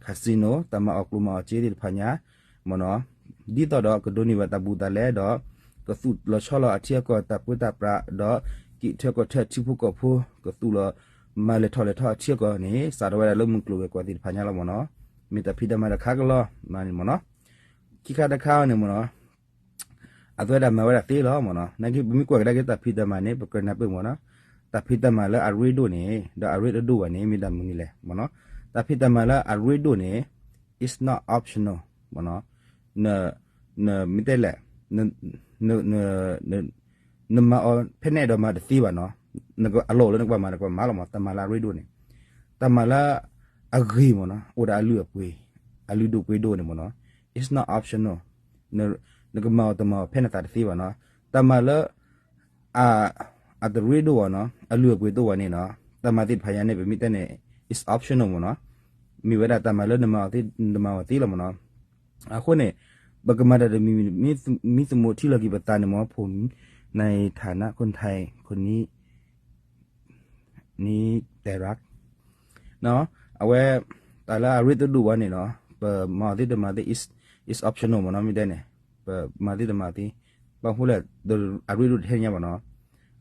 casino တၢ်မၤအီၣ်ကျိၣ်မၤအီၣ်စ့သ့ၣ်တဖၣ်ညါ မ့ၢ်နီၤ ဒ်သိးဒီးကဒိးန့ၢ်ဘၣ်တၢ်ဘူးတၢ်လဲဒီး ကသူၣ်လီၤဆီလီၤအထံအကီၢ်တၢ်ပၢတၢ်ပြးဒီး က့ၤထၢကီၢ်ထၢထံဖိကီၢ်ဖိ ကသူၣ်လီၤမၤလဲၤထီၣ်လဲၤထီအထံအကီၢ်န့ၣ် စးထီၣ်ဝဲဒၣ်လၢမုၢ်ကျိၤဝဲၤကွာ်သ့ၣ်တဖၣ်ညါလီၤမ့ၢ်နီၤ, မ့ၢ်တၢ်ဖံးတၢ်မၤတခါကလီၤမ့ၢ်န့ၣ်မ့ၢ်နီၤ, ခံခါတခါန့ၣ်မ့ၢ်နီၤ, အသွဲဒၣ်မၤဝဲဒၣ်သ့လီၤမ့ၢ်နီၤ, နာ်က့ပမ့ၢ်ကွၢ်ကဒါက့ၤတၢ်ဖံးတၢ်မၤန့ၣ် ပကြၢးနၢ်ပၢၢ်မ့ၢ်နီၤ, တၢ်ဖံးတၢ်မၤလၢအရ့ဒိၣ်န့ၣ် ဒီးအရ့တဒိၣ်ဘၣ်န့ၣ် မ့ၢ်တၢ်မနုၤလဲၣ်မ့ၢ်နီၤ, တၢ်ဖံးတၢ်မၤလၢအရ့ဒိၣ်န့ၣ် it's not optional မ့ၢ်နီၤ, နမ့ၢ်တဲလဲၣ် နမၤအီၤဖဲနအဲၣ်ဒိးမၤတသ့ဘၣ်နီၤ, အလီၢ်အိၣ်လၢနကဘၣ်မၤ နကဘၣ်မၤလီၤမ့ၢ် တၢ်မၤလၢအရ့ဒိၣ်န့ၣ်, တၢ်မၤလၢအဂ့ၤမ့ၢ်နီၤ အိၣ်ဒီးအလုၢ်အပှ့ၤ, အလုၢ်ဒိၣ်ပှ့ၤဒိၣ်န့ၣ်မ့ၢ်နီၤ, it's not optional, နကမၤအီၤတမၤအီၤဖဲနသးတသ့ဘၣ်နီၤ, တၢ်မၤလၢ အတရ့ဒိၣ်ဘၣ်နီၤ အလုၢ်အပှ့ၤဒိၣ်ဘၣ်န့ၣ်နီၤ, တၢ်မၤသ့ၣ်တဖၣ်ညါန့ၣ် ပမ့ၢ်တဲန့ၣ် it's optional မ့ၢ်နီၤ, မ့ၢ်ဝဲဒၣ်တၢ်မၤလၢနမၤအီၤသ့ နတမၤအီၤသ့လီၤမ့ၢ်နီၤ, အဃိန့ၣ် ပကမၤတၢ်တမံၤမံၤ မ့ၢ်သမူးထံလီၤက့ၤပသးန့ၣ်မ့ၢ် ဖိ ในฐานะคนไทยคนนี้ န့ၣ်တဲရၣ် အဝဲ တၢ်လၢအရ့တဒိၣ်ဘၣ်န့ၣ်နီၤ ပမၤအီၤသ့တမၤသ့ it's optional မ့ၢ်နီၤ မ့ၢ်တဲန့ၣ် ပမၤသ့တမၤသ့ ဘၣ်ဃိလဲၣ် အရ့ဒိၣ်တထဲညါဘၣ်နီၤ,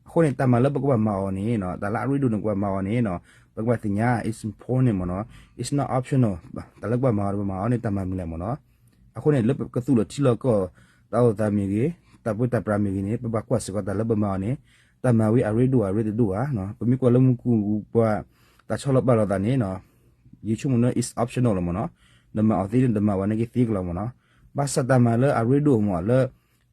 အဃိန့ၣ် တၢ်မၤလၢပကဘၣ်မၤအီၤန့ၣ်နီၤ တၢ်လၢအရ့ဒိၣ်န့ၣ် ပကဘၣ်မၤအီၤန့ၣ်နီၤ ပကဘၣ်သ့ၣ်ညါ it's important မ့ၢ်နီၤ, it's not optional တၢ်လၢပကဘၣ်မၤအီၤ ပမၤအီၤန့ၣ် တၢ်မၤမနုၤလဲၣ်မ့ၢ်နီၤ, အဃိန့ၣ် လၢပကသူၣ်လီၤထံလီၤကီၢ် တၢ်အိၣ်သးမ့ၢ်ဂ့ၤ, တၢ်ပၢတၢ်ပြးမ့ၢ်ဂ့ၤန့ၣ် ပဘၣ်ကွၢ်စ့ၢ်ကီးတၢ်လၢပမၤအီၤန့ၣ် တၢ်မၤဝဲအရ့ဒိၣ်ဧါ အရ့တဒိၣ်ဧါ. ပမ့ၢ်ကွၢ်လၢမုၢ်ကူၣ်ပှၤ တၢ်ဆီလီၤပာ်လီၤသးန့ၣ် ယဆိကမိၣ်န့ၣ် it's optional လီၤမ့ၢ်နီၤ. နမၤအီၤသ့န့ၣ် တမၤဝဲန့ၣ်ကသ့ကလီၤမ့ၢ်နီၤ. ဘၣ်ဆၣ်တၢ်မၤလၢအရ့ဒိၣ်မ့ၢ်လၢ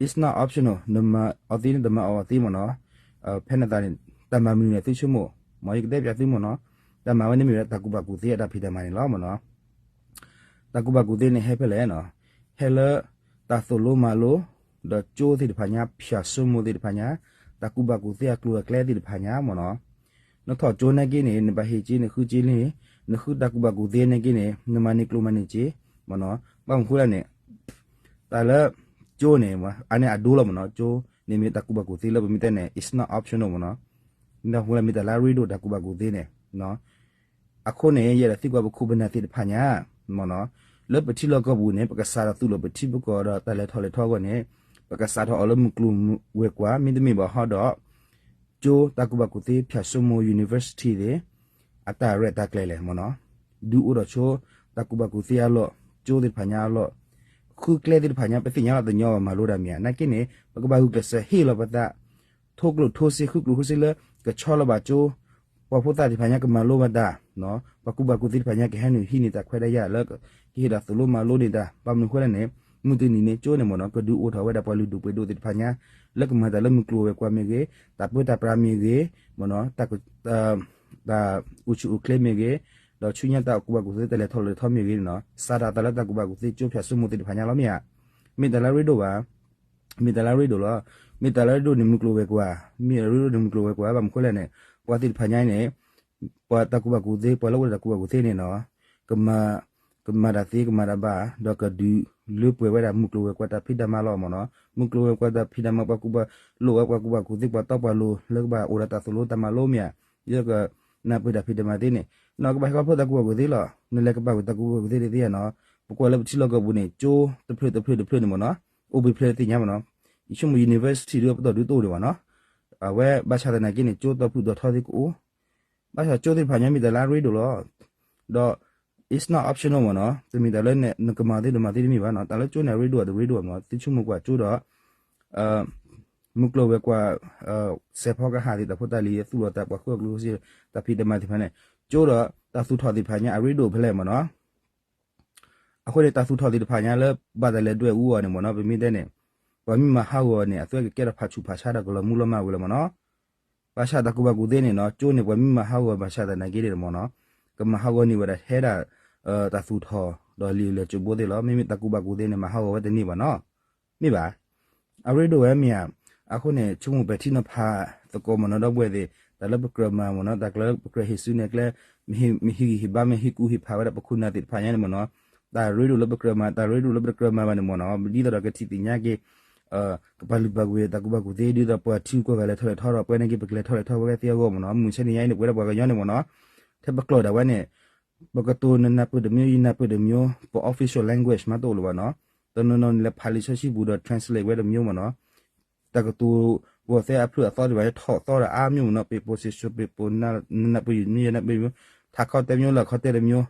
it's not optional နမၤအီၤသ့န့ၣ် တမၤအီၤသ့မ့ၢ်နီၤ. ဖဲနသးန့ၣ် တၢ်မၤမနုၤန့ၣ် သုဆိကမိၣ် မ်ယကတဲပၠးသုမ့ၢ်နီၤ. တၢ်မၤဝဲန့ၣ်မ့ၢ်ဝဲဒၣ်တၢ်ကူၣ်ဘၣ်ကူၣ်သ့အတၢ်ဖံးတၢ်မၤန့ၣ်လီၤမ့ၢ်နီၤ. တၢ်ကူၣ်ဘၣ်ကူၣ်သ့န့ၣ် ဟဲဖဲလဲၣ်နီၤ. ဟဲလၢ တၢ်သိၣ်လိမၤလိ ဒီးကၠိသ့ၣ်တဖၣ်ညါ ဖၠၣ်စိမိၤသ့ၣ်တဖၣ်ညါ တၢ်ကူၣ်ဘၣ်ကူၣ်သ့အကျိၤအကျဲသ့ၣ်တဖၣ်ညါမ့ၢ်နီၤ. နထီၣ်ကၠိနာ်က့န့ၣ် နဘၣ်ဟ့ၣ်က့ၤ နဃုက့ၤန့ၣ် နဃုတၢ်ကူၣ်ဘၣ်ကူၣ်သ့နာ်က့န့ၣ် နမၤန့ၢ်ကျိၤမၤန့ၢ်စ့မ့ၢ်နီၤ. ဘၣ်မနုၤဃိလဲၣ်န့ၣ် တၢ်လၢ ကၠိန့ၣ် အန့ၣ်အဒိလီၤမ့ၢ်နီၤ. ကၠိန့ၣ်မ့ၢ်တၢ်ကူၣ်ဘၣ်ကူၣ်သ့လၢပမ့ၢ်တဲန့ၣ် it's not optional မ့ၢ်နီၤ. မ့ၢ်တၢ်ဃိလၢမ့ၢ်တၢ်လၢအရ့ဒိၣ်တၢ်ကူၣ်ဘၣ်ကူၣ်သ့န့ၣ် အဃိန့ၣ် ယအဲၣ်ဒိးသံကွၢ်ပခိၣ်ပနၢ်သ့ၣ်တဖၣ်ညါ မ့ၢ်နီၤ, လၢပထံလီၢ်ကီၢ်ပူၤန့ၣ် ပကစးထီၣ်သူၣ်လီၤပထံပကီၢ်ဒီးတၢ်လဲၤထီၣ်လဲၤထီအဂီၢ်န့ၣ် ပကစးထီၣ်အီၤလၢမုၢ်ကျိၤဝဲၤကွာ် မ့တမ့ၢ်ဘၣ်ဟီဒီး ကၠိတၢ်ကူၣ်ဘၣ်ကူၣ်သ့ ဖၠၣ်စိမိၤ university သ့ၣ် အတၢ်ရဲၣ်တၢ်ကျဲၤလဲၣ်မ့ၢ်နီၤ, ဒုးအိၣ်ထီၣ်ဆိ တၢ်ကူၣ်ဘၣ်ကူၣ်သ့အလီၢ်, ကၠိသ့ၣ်တဖၣ်ညါအလီၢ်, ဃုကျဲသ့ၣ်တဖၣ်ညါ ပသ့ၣ်ညါလီၤတညီဘၣ်မၤလိတၢ်မ့ၢ်ဧါ, နာ်က့န့ၣ် ပကဘၣ်ဂုာ်ကျဲးစၢးဟ့ၣ်လီၤပသး ထိကျိၣ်ထိစ့ ဃုကျိၣ်ဃုစ့လၢ ကဆီလီၤဘၣ်ကၠိ, ပှၤဖိသၣ်သ့ၣ်တဖၣ်ညါကမၤလိဘၣ်တၢ်, ပှၤကူၣ်ဘၣ်ကူၣ်သ့သ့ၣ်တဖၣ်ညါကဟဲနုာ်ဟံးန့ၢ်တၢ်ခွဲးတၢ်ယာ်လၢ ကဟ့ၣ်တၢ်သိၣ်လိမၤလိန့ၢ်တၢ်, ဘၣ်မနုၤဃိလဲၣ်န့ၣ် မုၢ်တနံၤန့ၣ် ကၠိန့ၣ်မ့ၢ်နီၤ ကဒုးအိၣ်ထီၣ်ဝဲဒၣ်ပှၤလုၢ်ဒိၣ်ပှ့ၤဒိၣ်သ့ၣ်တဖၣ်ညါ လၢကမၤတၢ်လၢမုၢ်ကျိၤဝဲၤကွာ်မ့ၢ်ဂ့ၤ, တၢ်ပၢတၢ်ပြးမ့ၢ်ဂ့ၤ, မ့ၢ်နီၤ တၢ်အိၣ်ဆူၣ်အိၣ်ချ့မ့ၢ်ဂ့ၤ, ဒီးဆူညါတၢ်ကူၣ်ဘၣ်ကူၣ်သ့တၢ်လဲၤထီၣ်လဲၤထီမ့ၢ်ဂ့ၤန့ၣ်နီၤ စးထီၣ်အသးလၢတၢ်ကူၣ်ဘၣ်ကူၣ်သ့ကၠိဖၠၣ်စိမိၤသ့ၣ်တဖၣ်ညါလီၤမ့ၢ်ဧါ, မ့ၢ်တၢ်လၢအရ့ဒိၣ်ဘၣ် မ့ၢ်တၢ်လၢအရ့ဒိၣ်လီၤ. မ့ၢ်တၢ်လၢအရ့ဒိၣ်န့ၣ် မုၢ်ကျိၤဝဲၤကွာ်, မ့ၢ်အရ့ဒိၣ်န့ၣ် မုၢ်ကျိၤဝဲၤကွာ် ဘၣ်မနုၤဃိလဲၣ်န့ၣ် ပှၤသ့ၣ်တဖၣ်ညါအံၤန့ၣ် ပှၤတၢ်ကူၣ်ဘၣ်ကူၣ်သ့ ပှၤလၢအိၣ်ဒီးတၢ်ကူၣ်ဘၣ်ကူၣ်သ့န့ၣ်နီၤ ကမၤ, ကမၤတၢ်သ့ ကမၤတၢ်ဘၣ် ဒီးကဒုးလၢပှဲၤဝဲဒၣ် မုၢ်ကျိၤဝဲၤကွာ်တၢ်ဖံးတၢ်မၤလီၤမ့ၢ်နီၤ. မုၢ်ကျိၤဝဲၤကွာ်တၢ်ဖံးတၢ်မၤ ပှၤကူၣ်ဘၣ်လိၣ်ဝဲ ပှၤကူၣ်ဘၣ်ကူၣ်သ့ ပှၤတီပှၤလိၤ လၢကဘၣ်အိၣ်ဒီးတၢ်သိၣ်လိတၢ်မၤလိမ့ၢ်ဧါ, လၢကနၢ်ပၢၢ်တၢ်ဖံးတၢ်မၤသ့န့ၣ် နီၤ ကဘၣ်ဟဲခီဖျိတၢ်ကူၣ်ဘၣ်ကူၣ်သ့လီၤ. နလဲၤကပာ်ကွံာ်တၢ်ကူၣ်ဘၣ်ကူၣ်သ့တသ့ဧါနီၤ. ပကွၢ်လၢပထံလီၢ်ကီၢ်ပူၤန့ၣ် ကၠိတဖျၢၣ်တဖျၢၣ်တဖျၢၣ်န့ၣ်မ့ၢ်နီၤ အိၣ်ဘှံးဖျဲးသ့ၣ်ညါမ့ၢ်နီၤ. ယဆိကမိၣ် university ဒ်ပတီၢ်ဒုးတအိၣ်ဒံးဘၣ်နီၤ. အဝဲဘၣ်ဆၣ်သနာ်က့န့ၣ် ကၠိတီဖုၣ်တီထီသ့ၣ်ကအိၣ် ဘၣ်ဆၣ်ကၠိသ့ၣ်တဖၣ်ညါမ့ၢ်တၢ်လၢအရ့ဒိၣ်လီၤ. ဒီး it's not optional မ့ၢ်နီၤ တမ့ၢ်တၢ်လၢ နကမၤသ့တမၤသ့တမ့ၢ်ဘၣ်နီၤ. တၢ်လၢကၠိန့ၣ် အရ့ဒိၣ်တရ့ဒိၣ်မ့ၢ်နီၤ သုဆိကမိၣ်ကွၢ်ကၠိဒီး မုၢ်ကျိၤဝဲၤကွာ် စဲးဖီကဟၣ်သ့ၣ် တၢ်ဖိတၢ်လံၤ သူၣ်လီၤသးပှၤဃုအကျိၤစ့ တၢ်ဖံးတၢ်မၤသ့ၣ်တဖၣ်န့ၣ် ကၠိဒီးတၢ်သူၣ်ထီၣ်သ့ၣ်တဖၣ်ညါ အရ့ဒိၣ်ဖဲလဲၣ်မ့ၢ်နီၤ. အဃိန့ၣ် တၢ်သူၣ်ထီၣ်သ့ၣ်တဖၣ်ညါလၢ ဘၣ်တၢ်လဲၤဒွဲၣ်အူအီၤန့ၣ်မ့ၢ်နီၤ ပမ့ၢ်တဲန့ၣ် ပှၤမ့ၢ်မၤဟးဂီၤန့ၣ် အသုကကဲထီၣ်ဖးဆူၣ်ဖးဆါဒီးကလီၤမူလီၤမၢ်ဝဲလီၤမ့ၢ်နီၤ. ဘၣ်ဆၣ်တၢ်ကူၣ်ဘၣ်ကူၣ်သ့န့ၣ်နီၤ ကၠိန့ၣ် ပှၤမ့ၢ်မၤဟးဂီၤဘၣ်ဆၣ်သနာ်က့န့ၣ်မ့ၢ်နီၤ ကမၤဟးဂီၤန့ၢ်ဝဲဒၣ်ထဲဒၣ် တၢ်သူၣ်ထီၣ်ဒီးလံာ်လဲၢ်ကၠိဘိသ့ၣ်လီၤ. မ့မ့ၢ်တၢ်ကူၣ်ဘၣ်ကူၣ်သ့န့ၣ် မၤဟးဂီၤဝဲတန့ၢ်ဘၣ်နီၤ မ့ၢ်ဘၣ်. အရ့ဒိၣ်ဝဲမ့ၢ်ဧါ. အဃိန့ၣ် ဆိကမိၣ်ပဲာ်ထံနီၤဖးသကိးမ့ၢ်နီၤ ဒီပုၢ်ဝဲၢ်သ့ၣ် တၢ်လၢပကြၢးမၤမ့ၢ်နီၤ တၢ်လၢပကြၢးဟ့ၣ်စုနဲၣ်ကျဲ မ့ၢ်ဟ့ၣ်ဂံၢ်ဟ့ၣ်ဘါ မ့ၢ်ဟ့ၣ်ကူၣ်ဟ့ၣ်ဖးဝဲဒၣ်ပခိၣ်နၢ်သ့ၣ်တဖၣ်ညါန့ၣ်မ့ၢ်နီၤ တၢ်ရ့ဒိၣ်လၢပကြၢးမၤ တၢ်ရ့ဒိၣ်လၢပတကြၢးမၤဘၣ်န့ၣ်မ့ၢ်နီၤ ဒ်သိးဒီးကထံၣ်သ့ၣ်ညါက့ၤ ကပာ်လုၢ်ပာ်ကဝီၤတၢ်ကူၣ်ဘၣ်ကူၣ်သ့ ဒ်သိးပှၤထံဂုၤကီၢ်ဂၤလဲၤထီၣ်လဲၤထီဒီး ပဝဲန့ၣ်က့ၤ ပကလဲၤထီၣ်လဲၤထီဝဲကသ့အဂီၢ်မ့ၢ်နီၤ မုၢ်ဆ့ၣ်န့ၣ်ညါအံၤန့ၣ် ပဝဲဒၣ်ပှၤကညီန့ၣ်မ့ၢ်နီၤ ထဲပကျိာ်ဒၣ်ဝဲန့ၣ် ပကတိၤနနၢ်ပၢၢ်တမျိုး ယနၢ်ပၢၢ်တမျိုး ပ official language မးတအိၣ်လၢၤဘၣ်နီၤ တနီၤနီၤန့ၣ်လဲၤဖးလံာ်စီဆှံပူၤဒီး translate ဝဲတမျိုးမ့ၢ်နီၤ တၢ်ကတိၤဂီၢ်သဲအဖျၢၣ်အသီသ့ၣ်တဖၣ် ထီၣ်သီဒီးအါမျိုးမ့ၢ်နီၤ ပ့ၤပိၤစ့ၢ်စိၤ ပ့ၤပိၤနနၢ်ပၢၢ်ယနၢ်ပၢၢ်ယ ထးခီတဲမျိုး လၢခီတဲတမျိုး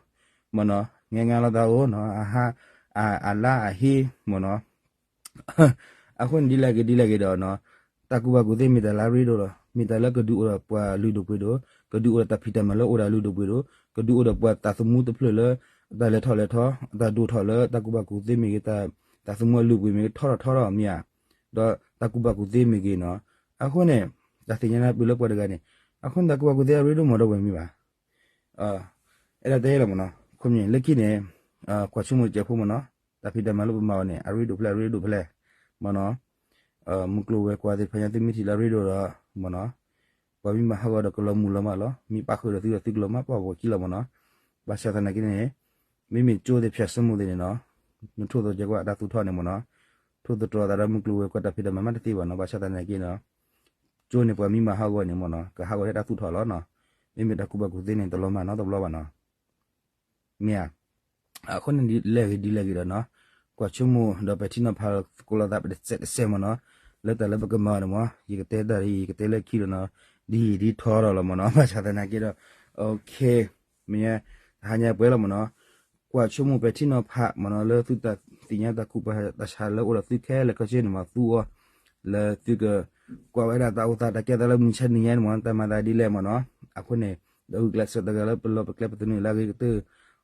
မ့ၢ်နီၤ ငဲငါလိာ်သးအိၣ်နီၤ အဟါ အလါအဟ့မ့ၢ်နီၤ အဃိန့ၣ်ဒ်လဲၣ်ဂ့ၤဒ်လဲၣ်ဂ့ၤဒီးနီၤ တၢ်ကူၣ်ဘၣ်ကူၣ်သ့မ့ၢ်တၢ်လၢအရ့ဒိၣ်လီၤ. မ့ၢ်တၢ်လၢကဒုးအိၣ်ဒီးပှၤလုၢ်ဒိၣ်ပှ့ၤဒိၣ်, ကဒုးအိၣ်ဒီးတၢ်ဖံးတၢ်မၤလၢအိၣ်ဒီးလုၢ်ဒိၣ်ပှ့ၤဒိၣ်, ကဒုးအိၣ်ဒီးပှၤတၢ်သမူတဖျၢၣ်လၢ တၢ်လဲၤထီၣ်လဲၤထီ, တၢ်ဒိၣ်ထီၣ်လၢတၢ်ကူၣ်ဘၣ်ကူၣ်သ့မ့ၢ်ဂ့ၤ, တၢ်သမူအလုၢ်အပှ့ၤမ့ၢ်ဂ့ၤ ထီထီၣ်ထီထီၣ်မ့ၢ်ဧါ, ဒီးတၢ်ကူၣ်ဘၣ်ကူၣ်သ့မ့ၢ်ဂ့ၤနီၤ, အဃိန့ၣ် တၢ်သ့ၣ်ညါနၢ်ပၢၢ်လၢပှၤတဂၤန့ၣ်, အဃိန့ၣ်တၢ်ကူၣ်ဘၣ်ကူၣ်သ့အရ့ဒိၣ်မးဒီးဝဲမ့ၢ်ဘၣ် အဲၣ်ဒိးတဲလီၤမ့ၢ်နီၤ, ခီမ့ၢ်လၢခံန့ၣ် ကွၢ်ဆိကမိၣ်တစဲးဖိမ့ၢ်နီၤ, တၢ်ဖံးတၢ်မၤလၢပမၤအီၤန့ၣ် အရ့ဒိၣ်ဖဲလဲၣ် အရ့ဒိၣ်ဖဲလဲၣ်, မ့ၢ်နီၤ, မုၢ်ကျိၤဝဲၤကွာ်သ့ၣ်တဖၣ်ညါသုမ့ၢ်ထံၣ်လၢအရ့ဒိၣ်ဒီး မ့ၢ်နီၤ, ပှၤမ့ၢ်မၤဟးဂီၤဒီးကလီၤမုၢ်လီၤမၢ်လီၤ, မ့ၢ်ပၣ်ဃုာ်ဒီးသုဒီးသုကလီၤမၢ်ပှၢ်ပှီၢ်ခံလီၤမ့ၢ်နီၤ, ဘၣ်ဆၣ်သနာ်က့န့ၣ် မ့မ့ၢ်ကၠိသ့ၣ်ဖၠၣ်စိမိၤသ့ၣ်န့ၣ်နီၤ, နထိၣ်သတြီၤကဲကွၢ်အတၢ်သူၣ်ထီၣ်န့ၣ်မ့ၢ်နီၤ, ထိၣ်သတြီၤအသးဒီးမုၢ်ကျိၤဝဲၤကွာ်တၢ်ဖံးတၢ်မၤမးတသ့ဘၣ်နီၤ, ဘၣ်ဆၣ်သနာ်က့နီၤ ကၠိန့ၣ်ပှၤမ့ၢ်မၤဟးဂီၤန့ၣ်မ့ၢ်နီၤ ကဟးဂီၤထဲတၢ်သူၣ်ထီၣ်လီၤနီၤ, မ့မ့ၢ်တၢ်ကူၣ်ဘၣ်ကူၣ်သ့န့ၣ် တလီၤမၢ်နီတဘျီဘၣ်နီၤ, မ့ၢ်ဧါ, အဃိန့ၣ်ဒ်လဲၣ်ဂ့ၤဒ်လဲၣ်ဂ့ၤဒီးနီၤ, ကွၢ်ဆိကမိၣ်ဒီးပဲာ်ထံနီၤဖးသကိးလိာ်သးပတစဲးတစဲးမ့ၢ်နီၤ, လၢတၢ်လၢပကမၤအီၤန့ၣ်မ့ၢ် ယကတဲတၢ်ဒ်အံၤ ယကတဲလၢခံဒီးနီၤ, ဒ်အံၤဒ်ထီဒီးလီၤမ့ၢ်နီၤ, ဘၣ်ဆၣ်သနာ်က့ဒီး okay, မ့ၢ် တဟါညါပှဲၤလီၤမ့ၢ်နီၤ, ကွၢ်ဆိကမိၣ်ပဲာ်ထံနီၤဖးမ့ၢ်နီၤ လၢသုတၢ်သ့ၣ်ညါတၢ်ကူၣ်ပာ်တၢ်ဆါလၢအိၣ်ဒီးသုခဲလၢာ်ခဲဆ့န့ၣ်မ့ၢ် သူအီၤ လၢသုက ကွၢ်ဝဲဒၣ်တၢ်အိၣ်သးတၢ်ကဲသးလၢမုၢ်ဆါတနံၤညါန့ၣ်မ့ၢ်နီၤ တၢ်မၤသးဒ်လဲၣ်မ့ၢ်နီၤ အဃိန့ၣ် ဒီးဂုာ်ကျဲးစၢးတဂၤလၢပလီၢ်ပကျဲပသနူာ်လၢအဂ့ၤကတၢၢ်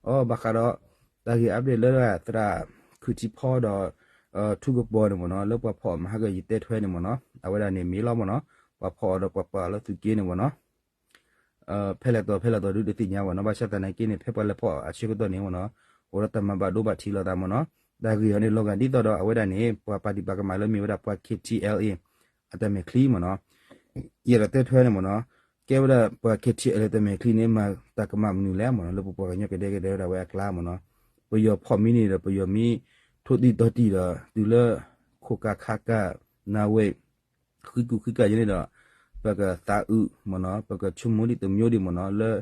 အီၤဘၣ်ဃးဒီး တၢ်ဂ့ၢ် update လၢသရၣ် ခူၣ်ထံဖီဒီး ထူကပီၤန့ၣ်မ့ၢ်နီၤ လၢပှၤဖီၣ်အီၤမဟါကယတဲထွဲန့ၣ်မ့ၢ်နီၤ အဝဲဒၣ်န့ၣ်မ့ၢ်လီၤမ့ၢ်နီၤ ပှၤဖီၣ်အီၤဒီးပှၤပာ်အီၤလၢသုးက့န့ၣ်မ့ၢ်နီၤ ဖဲလဲၣ်တီၤဖဲလဲၣ်တီၤဒုးတသ့ၣ်ညါဘၣ်နီၤ ဘၣ်ဆၣ်သနာ်က့န့ၣ် ဖဲပှၤလဲၤဖီၣ်အဆၢကတီၢ်န့ၣ်မ့ၢ်နီၤ အိၣ်ဒီးတၢ်မၤဘၣ်ဒိဘၣ်ထံးလိာ်သးမ့ၢ်နီၤ တၢ်ဂ့ၢ်အံၤန့ၣ် လီၤဂာ်ဒ်သိးဒီးအဝဲဒၣ်န့ၣ် ပှၤပာ်ဒံးပာ်ကမၣ်လၢမ့ၢ်ဝဲဒၣ်ပှၤ ခ့ထံအဲလ်အ့ အတၢ်မဲာ်ချံမ့ၢ်နီၤ ယအဲၣ်ဒိးတဲထွဲန့ၣ်မ့ၢ်နီၤ ကဲဝဲဒၣ်ပှၤ ခ့ထံအဲလ်အ့ တၢ်မဲာ်ချံန့ၣ် မၤတၢ်ကမၣ်မနုၤလဲၣ်မ့ၢ်နီၤ လၢပပှၤကညီကဒဲကဒဲဝဲဒၣ်ဝဲအကျါမ့ၢ်နီၤ ပယီၤဖီၣ်မံန့ၣ်ဒီး ပယီၤမံ ထိၣ်တံၢ်တီတံၢ်ဒီး တုၤလၢ ခိၣ်ကးခးကး နၢ်ဝ့ၢ် ဃံကူၣ်ဃံကးယဲန့ၣ်ဒီး ပကသးအုးမ့ၢ်နီၤ ပကဆိကမိၣ်ဒံးတမံၤဒံးမ့ၢ်နီၤ လၢ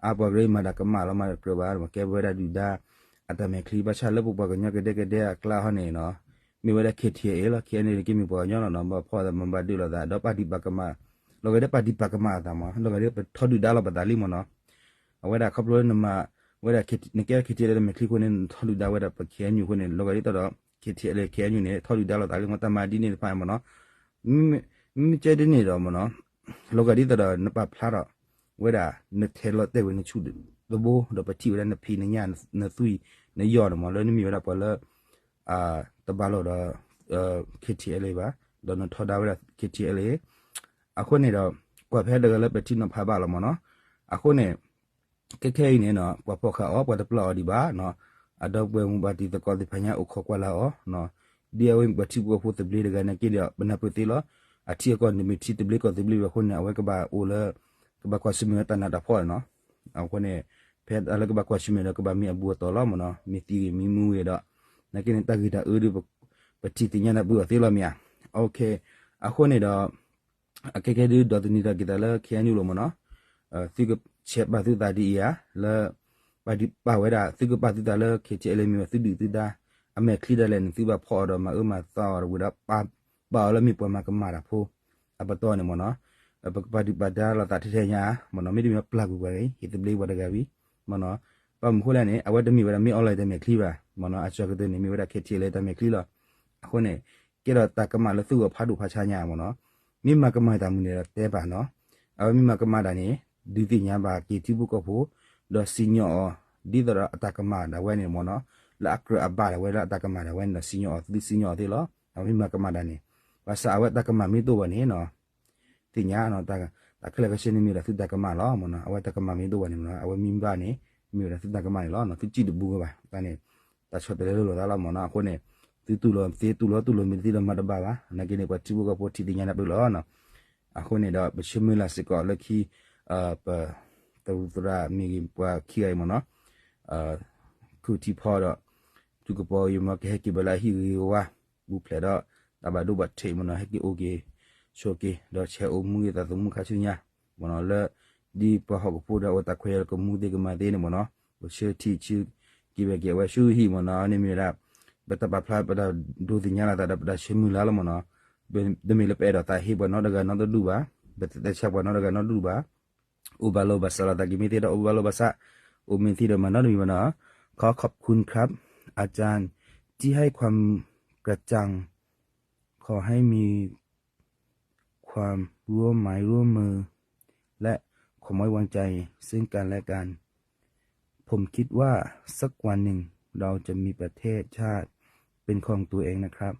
အပှၤကရၢမၤတၢ်ကမၣ်လီၤမၤတကြၢးဘၣ် ကဲပဝဲဒၣ်ဒုၣ်ဒါ အတၢ်မဲာ်ချံ ဘၣ်ဆၣ်လၢပပှၤကညီကဒဲကဒဲအကျါဟီန့ၣ်နီၤ မ့ၢ်ဝဲဒၣ် ခ့ထံအဲလ်အ့ လီၤ ခ့ထံအဲလ်အ့န့ၣ် ကမ့ၢ်ပှၤကညီလီၤနီၤ ဘၣ်ဖီၣ်သးမၤဘၣ်ဒုးလိာ်သး ဒီးပာ်ဒံးပာ်ကမၣ် လီၤဂာ်ဒ်ပာ်ဒံးပာ်ကမၣ်အသးမ့ၢ် လီၤဂာ်ဒ်ပထီဒုၣ်ဒါလိာ်ပသးလံမ့ၢ်နီၤ အဝဲဒၣ်ခီဖျိလၢနမၤ ဝဲဒၣ် နကဲ ခ့ထံအဲလ်အ့ တၢ်မဲာ်ချံအဃိန့ၣ် နထီဒုၣ်ဒါဝဲဒၣ်ပ ခ့အ့ၣ်ယူၣ် အဃိန့ၣ် လီၤဂာ်ဒ်သိးဒီး ခ့ထံအဲလ်အ့ ခ့အ့ၣ်ယူၣ် န့ၣ် ထီဒုၣ်ဒါလိာ်သးလံမ့ၢ် တၢ်မၤဒ်န့ၣ်တဖၣ်မ့ၢ်နီၤ မ့မ့ၢ်ကဲဒ်န့ၣ်ဒီးမ့ၢ်နီၤ လီၤဂာ်ဒ်သိးဒီးနပာ်ဖျါထီၣ် ဝဲဒၣ် နထဲးလီၤတဲာ်ဝဲနဆူၣ်တဘိ ဒီးပထံၣ်ဝဲဒၣ်နဖံးနညၣ် နသွံၣ် နယီၢ်န့ၣ်မ့ၢ် လၢနမ့ၢ်ဝဲဒၣ်ပှၤလၢ တဘၣ်လိာ်ဒီး ခ့ထံအဲလ်အ့ ဘၣ် ဒီးနထီဒါဝဲဒၣ် ခ့ထံအဲလ်အ့ အဃိန့ၣ်ဒီး ကွၢ်ဖဲတဂၤလၢပဲာ်ထံနီၤဖးဘၣ်လီၤမ့ၢ်နီၤ အဃိန့ၣ် ခဲခဲအံၤန့ၣ်နီၤ ပှၤဖီၣ်ဃာ်အီၤ ပှၤတပျၢ်အီၤဒံးဘၣ်နီၤ အဒီပုၢ်ဝဲၢ်မုၢ်ဘၣ်တံၤသကိးသ့ၣ်တဖၣ်ညါအိၣ်ခိးကွၢ်လၢအီၤနီၤ ဒ်အဝဲပှၤထံဖိကီၢ်ဖိသဘျ့တဂၤန့ၣ်က့ဒီး ပနၢ်ပၢၢ်သ့လီၤ အထံအကီၢ်န့ၣ်မ့ၢ်ထံသဘျ့ကီၢ်သဘျ့ဘၣ်အဃိန့ၣ် အဝဲကဘၣ်အိၣ်လၢ ကဘၣ်ကွၢ်ဆၢၣ်မဲာ်လၢတၢ်နးတၢ်ဖှီၣ်န့ၣ်နီၤ အဃိန့ၣ် ဖဲအလၢကဘၣ်ကွၢ်ဆၢၣ်မဲာ်ဒီးကဘၣ်မ့ၢ်အဘူၣ်အတီၢ်လီၤမ့ၢ်နီၤ မ့ၢ်သံဂ့ၤမ့ၢ်မူဂ့ၤဒီး နာ်က့န့ၣ် တၢ်ဂ့ၢ်တၢ်အၢဒုး ပထံၣ်သ့ၣ်ညါနၢ်ပၢၢ်အီၤသ့လီၤမ့ၢ်ဧါ အဃိန့ၣ်ဒီး အခဲခဲဒုး ဒီးတနံၤဒီးက့ၤသးလၢ ခ့အ့ၣ်ယူၣ် လီၤမ့ၢ်နီၤ သုကဆဲးပာ်သုသးဒ်အံၤဧါ လၢ ပာ်ဒံးပာ်ဝဲဒၣ် သုကပာ်သုသးလၢ ခ့ထံအဲလ်အ့ မ့ၢ်ဝဲသုဒုၣ်သုဒါ အမဲာ်ချံဒၣ်လဲာ်န့ၣ် သုဘၣ်ဖီၣ်အီၤဒီးမၤအၢမၤသီအီၤဒီးဝံၤဒီး ပာ်အီၤလၢမ့ၢ်ပှၤမၤကမၣ်တၢ်ဖိ အပတီၢ်န့ၣ်မ့ၢ်နီၤ ပကပာ်ဒုၣ်ပာ်ဒါလိာ်သးထဲထဲညါ မ့ၢ်နီၤ မ့တမ့ၢ်ပျၢ်ကွံာ်ပှၤဂၤအံၤ ဟ့ၣ်သဘျ့ပှၤတဂၤဝံၤ မ့ၢ်နီၤ ဘၣ်မနုၤဃိလဲၣ်န့ၣ် အဝဲတမ့ၢ်ဝဲဒၣ် မင်းအောင်လှိုင် တၢ်မဲာ်ချံဘၣ် မ့ၢ်နီၤ အစှၤကတၢၢ်န့ၣ် မ့ၢ်ဝဲဒၣ် ခ့ထံအဲလ်အ့ တၢ်မဲာ်ချံလီၤ အဃိန့ၣ် ကဲဒီးတၢ်ကမၣ်လၢသုဂီၢ်ဖးဒိၣ်ဖးဆါညါမ့ၢ်နီၤ မ့ၢ်မၤကမၣ်တၢ်မနုၤလဲၣ်ဒီးတဲဘၣ်နီၤ အဝဲမ့ၢ်မၤကမၣ်တၢ်န့ၣ် ဒုးသ့ၣ်ညါဘၣ်က့ၤထံဖိကီၢ်ဖိ ဒီးစံၣ်ညီၣ်အီၤ ဒ်သိးဒီးအတၢ်ကမၣ်ဒၣ်ဝဲန့ၣ်မ့ၢ်နီၤ လၢအကြၢးအဘၣ်ဒၣ်ဝဲလၢအတၢ်ကမၣ်ဒၣ်ဝဲန့ၣ်ဒီး စံၣ်ညီၣ်အီၤ သုစံၣ်ညီၣ်အီၤသ့လီၤ အဝဲမ့ၢ်မၤကမၣ်တၢ်န့ၣ် ဘၣ်ဆၣ်အဝဲတၢ်ကမၣ်မ့ၢ်တအိၣ်ဘၣ်န့ၣ်နီၤ သ့ၣ်ညါနီၤ တၢ်ခဲလၢာ်ခဲဆ့န့ၣ်မ့ၢ်ဝဲဒၣ်သုတၢ်ကမၣ်လီၤမ့ၢ်နီၤ အဝဲတၢ်ကမၣ်မ့ၢ်တအိၣ်ဘၣ်န့ၣ်မ့ၢ်နီၤ အဝဲမ့ၢ်ဘၣ်န့ၣ် မ့ၢ်ဝဲဒၣ်သုတၢ်ကမၣ်န့ၣ်လီၤ သုစံၣ်တဘူၣ်ဝဲဘၣ် တၢ်န့ၣ် တၢ်ဆီတလဲလိာ်သးလီၤမ့ၢ်နီၤ အဃိန့ၣ် သုတူၢ်လိာ်သ့တူၢ်လိာ်တူၢ်လိာ်မ့ၢ်တသ့ဒီးမၤတဘၣ်ဘၣ် နာ်က့န့ၣ် ပှၤထံဖိကီၢ်ဖိထံၣ်သ့ၣ်ညါနၢ်ပၢၢ်လီၤနီၤ အဃိန့ၣ်ဒီး ပဆၢမုၢ်လၢ်စ့ၢ်ကီးလၢခံ ပ သရူးသရၣ်မ့ၢ်ဂ့ၤ ပှၤခံဂၤအံၤမ့ၢ်နီၤ ခူၣ်ထံဖီဒီး ထူကပီၤအံၤမ့ၢ် ကဟဲက့ၤဘၣ်လၢအဟံၣ်ဂ့ၤဂ့ၤဝါ ပူၤဖျဲးဒီး တၢ်ဘၣ်ဒိဘၣ်ထံးမ့ၢ်နီၤ ဟဲက့ၤအိၣ်က့ၤ ဆိးက့ၤ ဒီးဆဲးအိၣ်မူဂ့ၤသးသမူခါဆူညါ မ့ၢ်နီၤ လၢ ဒ်ပှၤဟီၣ်ခိၣ်ဖိဒီးအဝဲတၢ်ခွဲးယာ်လၢကမူသ့ကမၤသ့န့ၣ်မ့ၢ်နီၤ ပဆၢထံၣ်ဆၢက့ၤဝဲက့ၤအဝဲဆူဟံၣ်မ့ၢ်နီၤ န့ၣ်မ့ၢ်ဝဲဒၣ် ပတၢ်ပာ်ဖျါပတၢ်ဒိးသ့ၣ်ညါလီၤသးဒီးပတၢ်ဆၢမုၢ်လၢ်လီၤမ့ၢ်နီၤ တမ့ၢ်လၢပအဲၣ်ဒိးသးဟ့ပှၤနီတဂၤနီတဒူၣ်ဘၣ် ပတသဲဆါပှၤနီတဂၤနီတဒူၣ်ဘၣ် အိၣ်ဘၣ်လိာ်ဘၣ်စးလိာ်သးက့ၤမ့ၢ်သ့ဒီးအိၣ်ဘၣ်လိာ်ဘၣ်စး အိၣ်မ့ၢ်သ့ဒီးမၤနီတမံၤဘၣ်နီၤ ขอขอบคุณครับ อาจารย์ ที่ให้ความกระจ่าง ขอให้มีความร่วมไม้ร่วมมือ และความไว้วางใจซึ่งกันและกัน ผมคิดว่าสักวันหนึ่งเราจะมีประเทศชาติเป็นของตัวเองนะครับ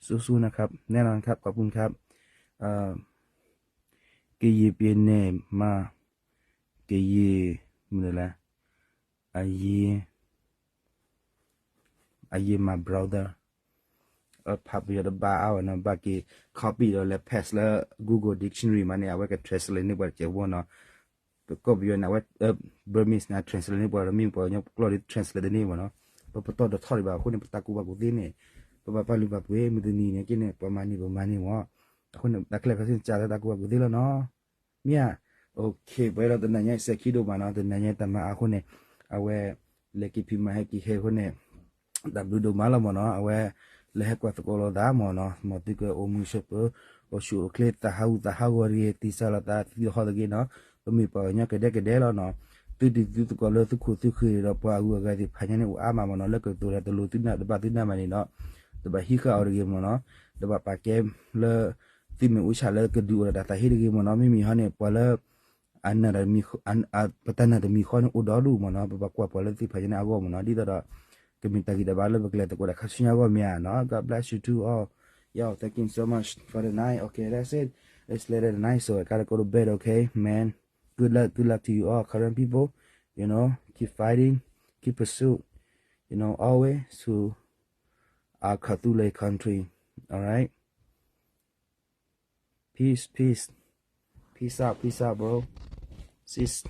สู้ๆนะครับ แน่นอนครับ ขอบคุณครับ เอ่อ ကရင်ပြည်နယ်မှာ ကရင် မနုၤလဲၣ် အရေး အရေး my brother ဖးပယီၤတဘၣ်အါဝဲနီၤ ဘၣ်က့ၤ copy ဒီးလဲၤ paste လၢ Google Dictionary မးန့ၣ် အဝဲက translate န့ၢ်ပှၤတစဲးဖိနီၤ ကီၢ်ပယီၤန့ၣ် အဝဲ Burmese န့ၣ် translate န့ၢ်ပှၤဒီးမ့ၢ်ပှၤကညီကျိာ်ဒီး translate တန့ၢ်ဘၣ်နီၤ ပပတီၢ်ဒီးထီၣ်ဒံးဘၣ်အဃိန့ၣ် ပတၢ်ကူၣ်ဘၣ်ကူၣ်သ့န့ၣ် ပဘၣ်ပာ်လုၢ်ပာ်ပှ့ၤ မုၢ်တနံၤန့ၣ်က့န့ၣ် ပှၤမၤန့ၢ်ပမၤန့ၢ်မး အဃိန့ၣ် တၢ်ခဲလၢာ်ခဲဆ့န့ၣ် ကးလၢတၢ်ကူၣ်ဘၣ်ကူၣ်သ့လီၤနီၤ မ့ၢ်ဧါ ပဝဲဒီးတနၤညါစဲးခံဒိၣ်မးနီၤ တနၤညါတၢ်မၤအါအဃိန့ၣ် အဝဲ လဲၤက့ၤဖံးမၤဟဲက့ၤဟဲအဃိန့ၣ် တၢ်ဘျုးဒိၣ်မးလီၤမ့ၢ်နီၤ အဝဲ လၢဟဲကွၢ်သကိးလိာ်သးမ့ၢ်နီၤ မ်သုကအိၣ်မုာ်ဆိးပၢၤ အိၣ်ဆူၣ်အိၣ်ချ့ သးဟးဂူာ်သးဟးဂီၤတဂ့ၤ သံစၢ်လိာ်သးသံသဟီၣ်တဂ့ၤနီၤ ပမ့ၢ်ပှၤကညီကဒဲကဒဲလီၤနီၤ သုတံၤသုသကိးလၢသုခိၣ်သုဃ့ၢ်ဒီးပှၤအဂုၤအဂၤသ့ၣ်တဖၣ်ညါန့ၣ် အိၣ်အါမးမ့ၢ်နီၤ, လၢကတိၤတၢ်တလိၤသုနၢ်တဘၣ်သုနၢ်မးန့ၣ်ဒီး တဘၣ်ဟံးဃာ်အီၤတဂ့ၤမ့ၢ်နီၤ, တဘၣ်ပာ်ကဲလၢ သုမ့ၢ်အိၣ်ဆၣ်လၢကဒုးအိၣ်ဒီးတၢ်သးဟ့တဂ့ၤမ့ၢ်နီၤ, မ့မ့ၢ်ဟီန့ၣ် ပှၤလၢ အနၢ်တမံၤ အ ပတၢ်နၢ်တမံၤဃီန့ၣ်အိၣ်ဒီဒူၣ်မ့ၢ်နီၤ, ပဘၣ်ကွၢ်ပှၤလၢသ့ၣ်တဖၣ်ညါန့ၣ်အဂီၢ်မ့ၢ်နီၤ, ဒ်သိးဒီး ကမ့ၢ်တၢ်ဂံၢ်တၢ်ဘါလၢပကလဲၤသကိးတၢ်ခါဆူညါအဂီၢ်မ့ၢ်ဧါနီၤ, God bless you too all, yo, thank you so much for the night, okay, that's it, it's later tonight, so I gotta go to bed, okay, man, good luck, good luck to you all, Karen people, you know, keep fighting, keep pursue, you know, always to our Khatule country, all right. Peace, peace. Peace out, peace out, bro. Sis.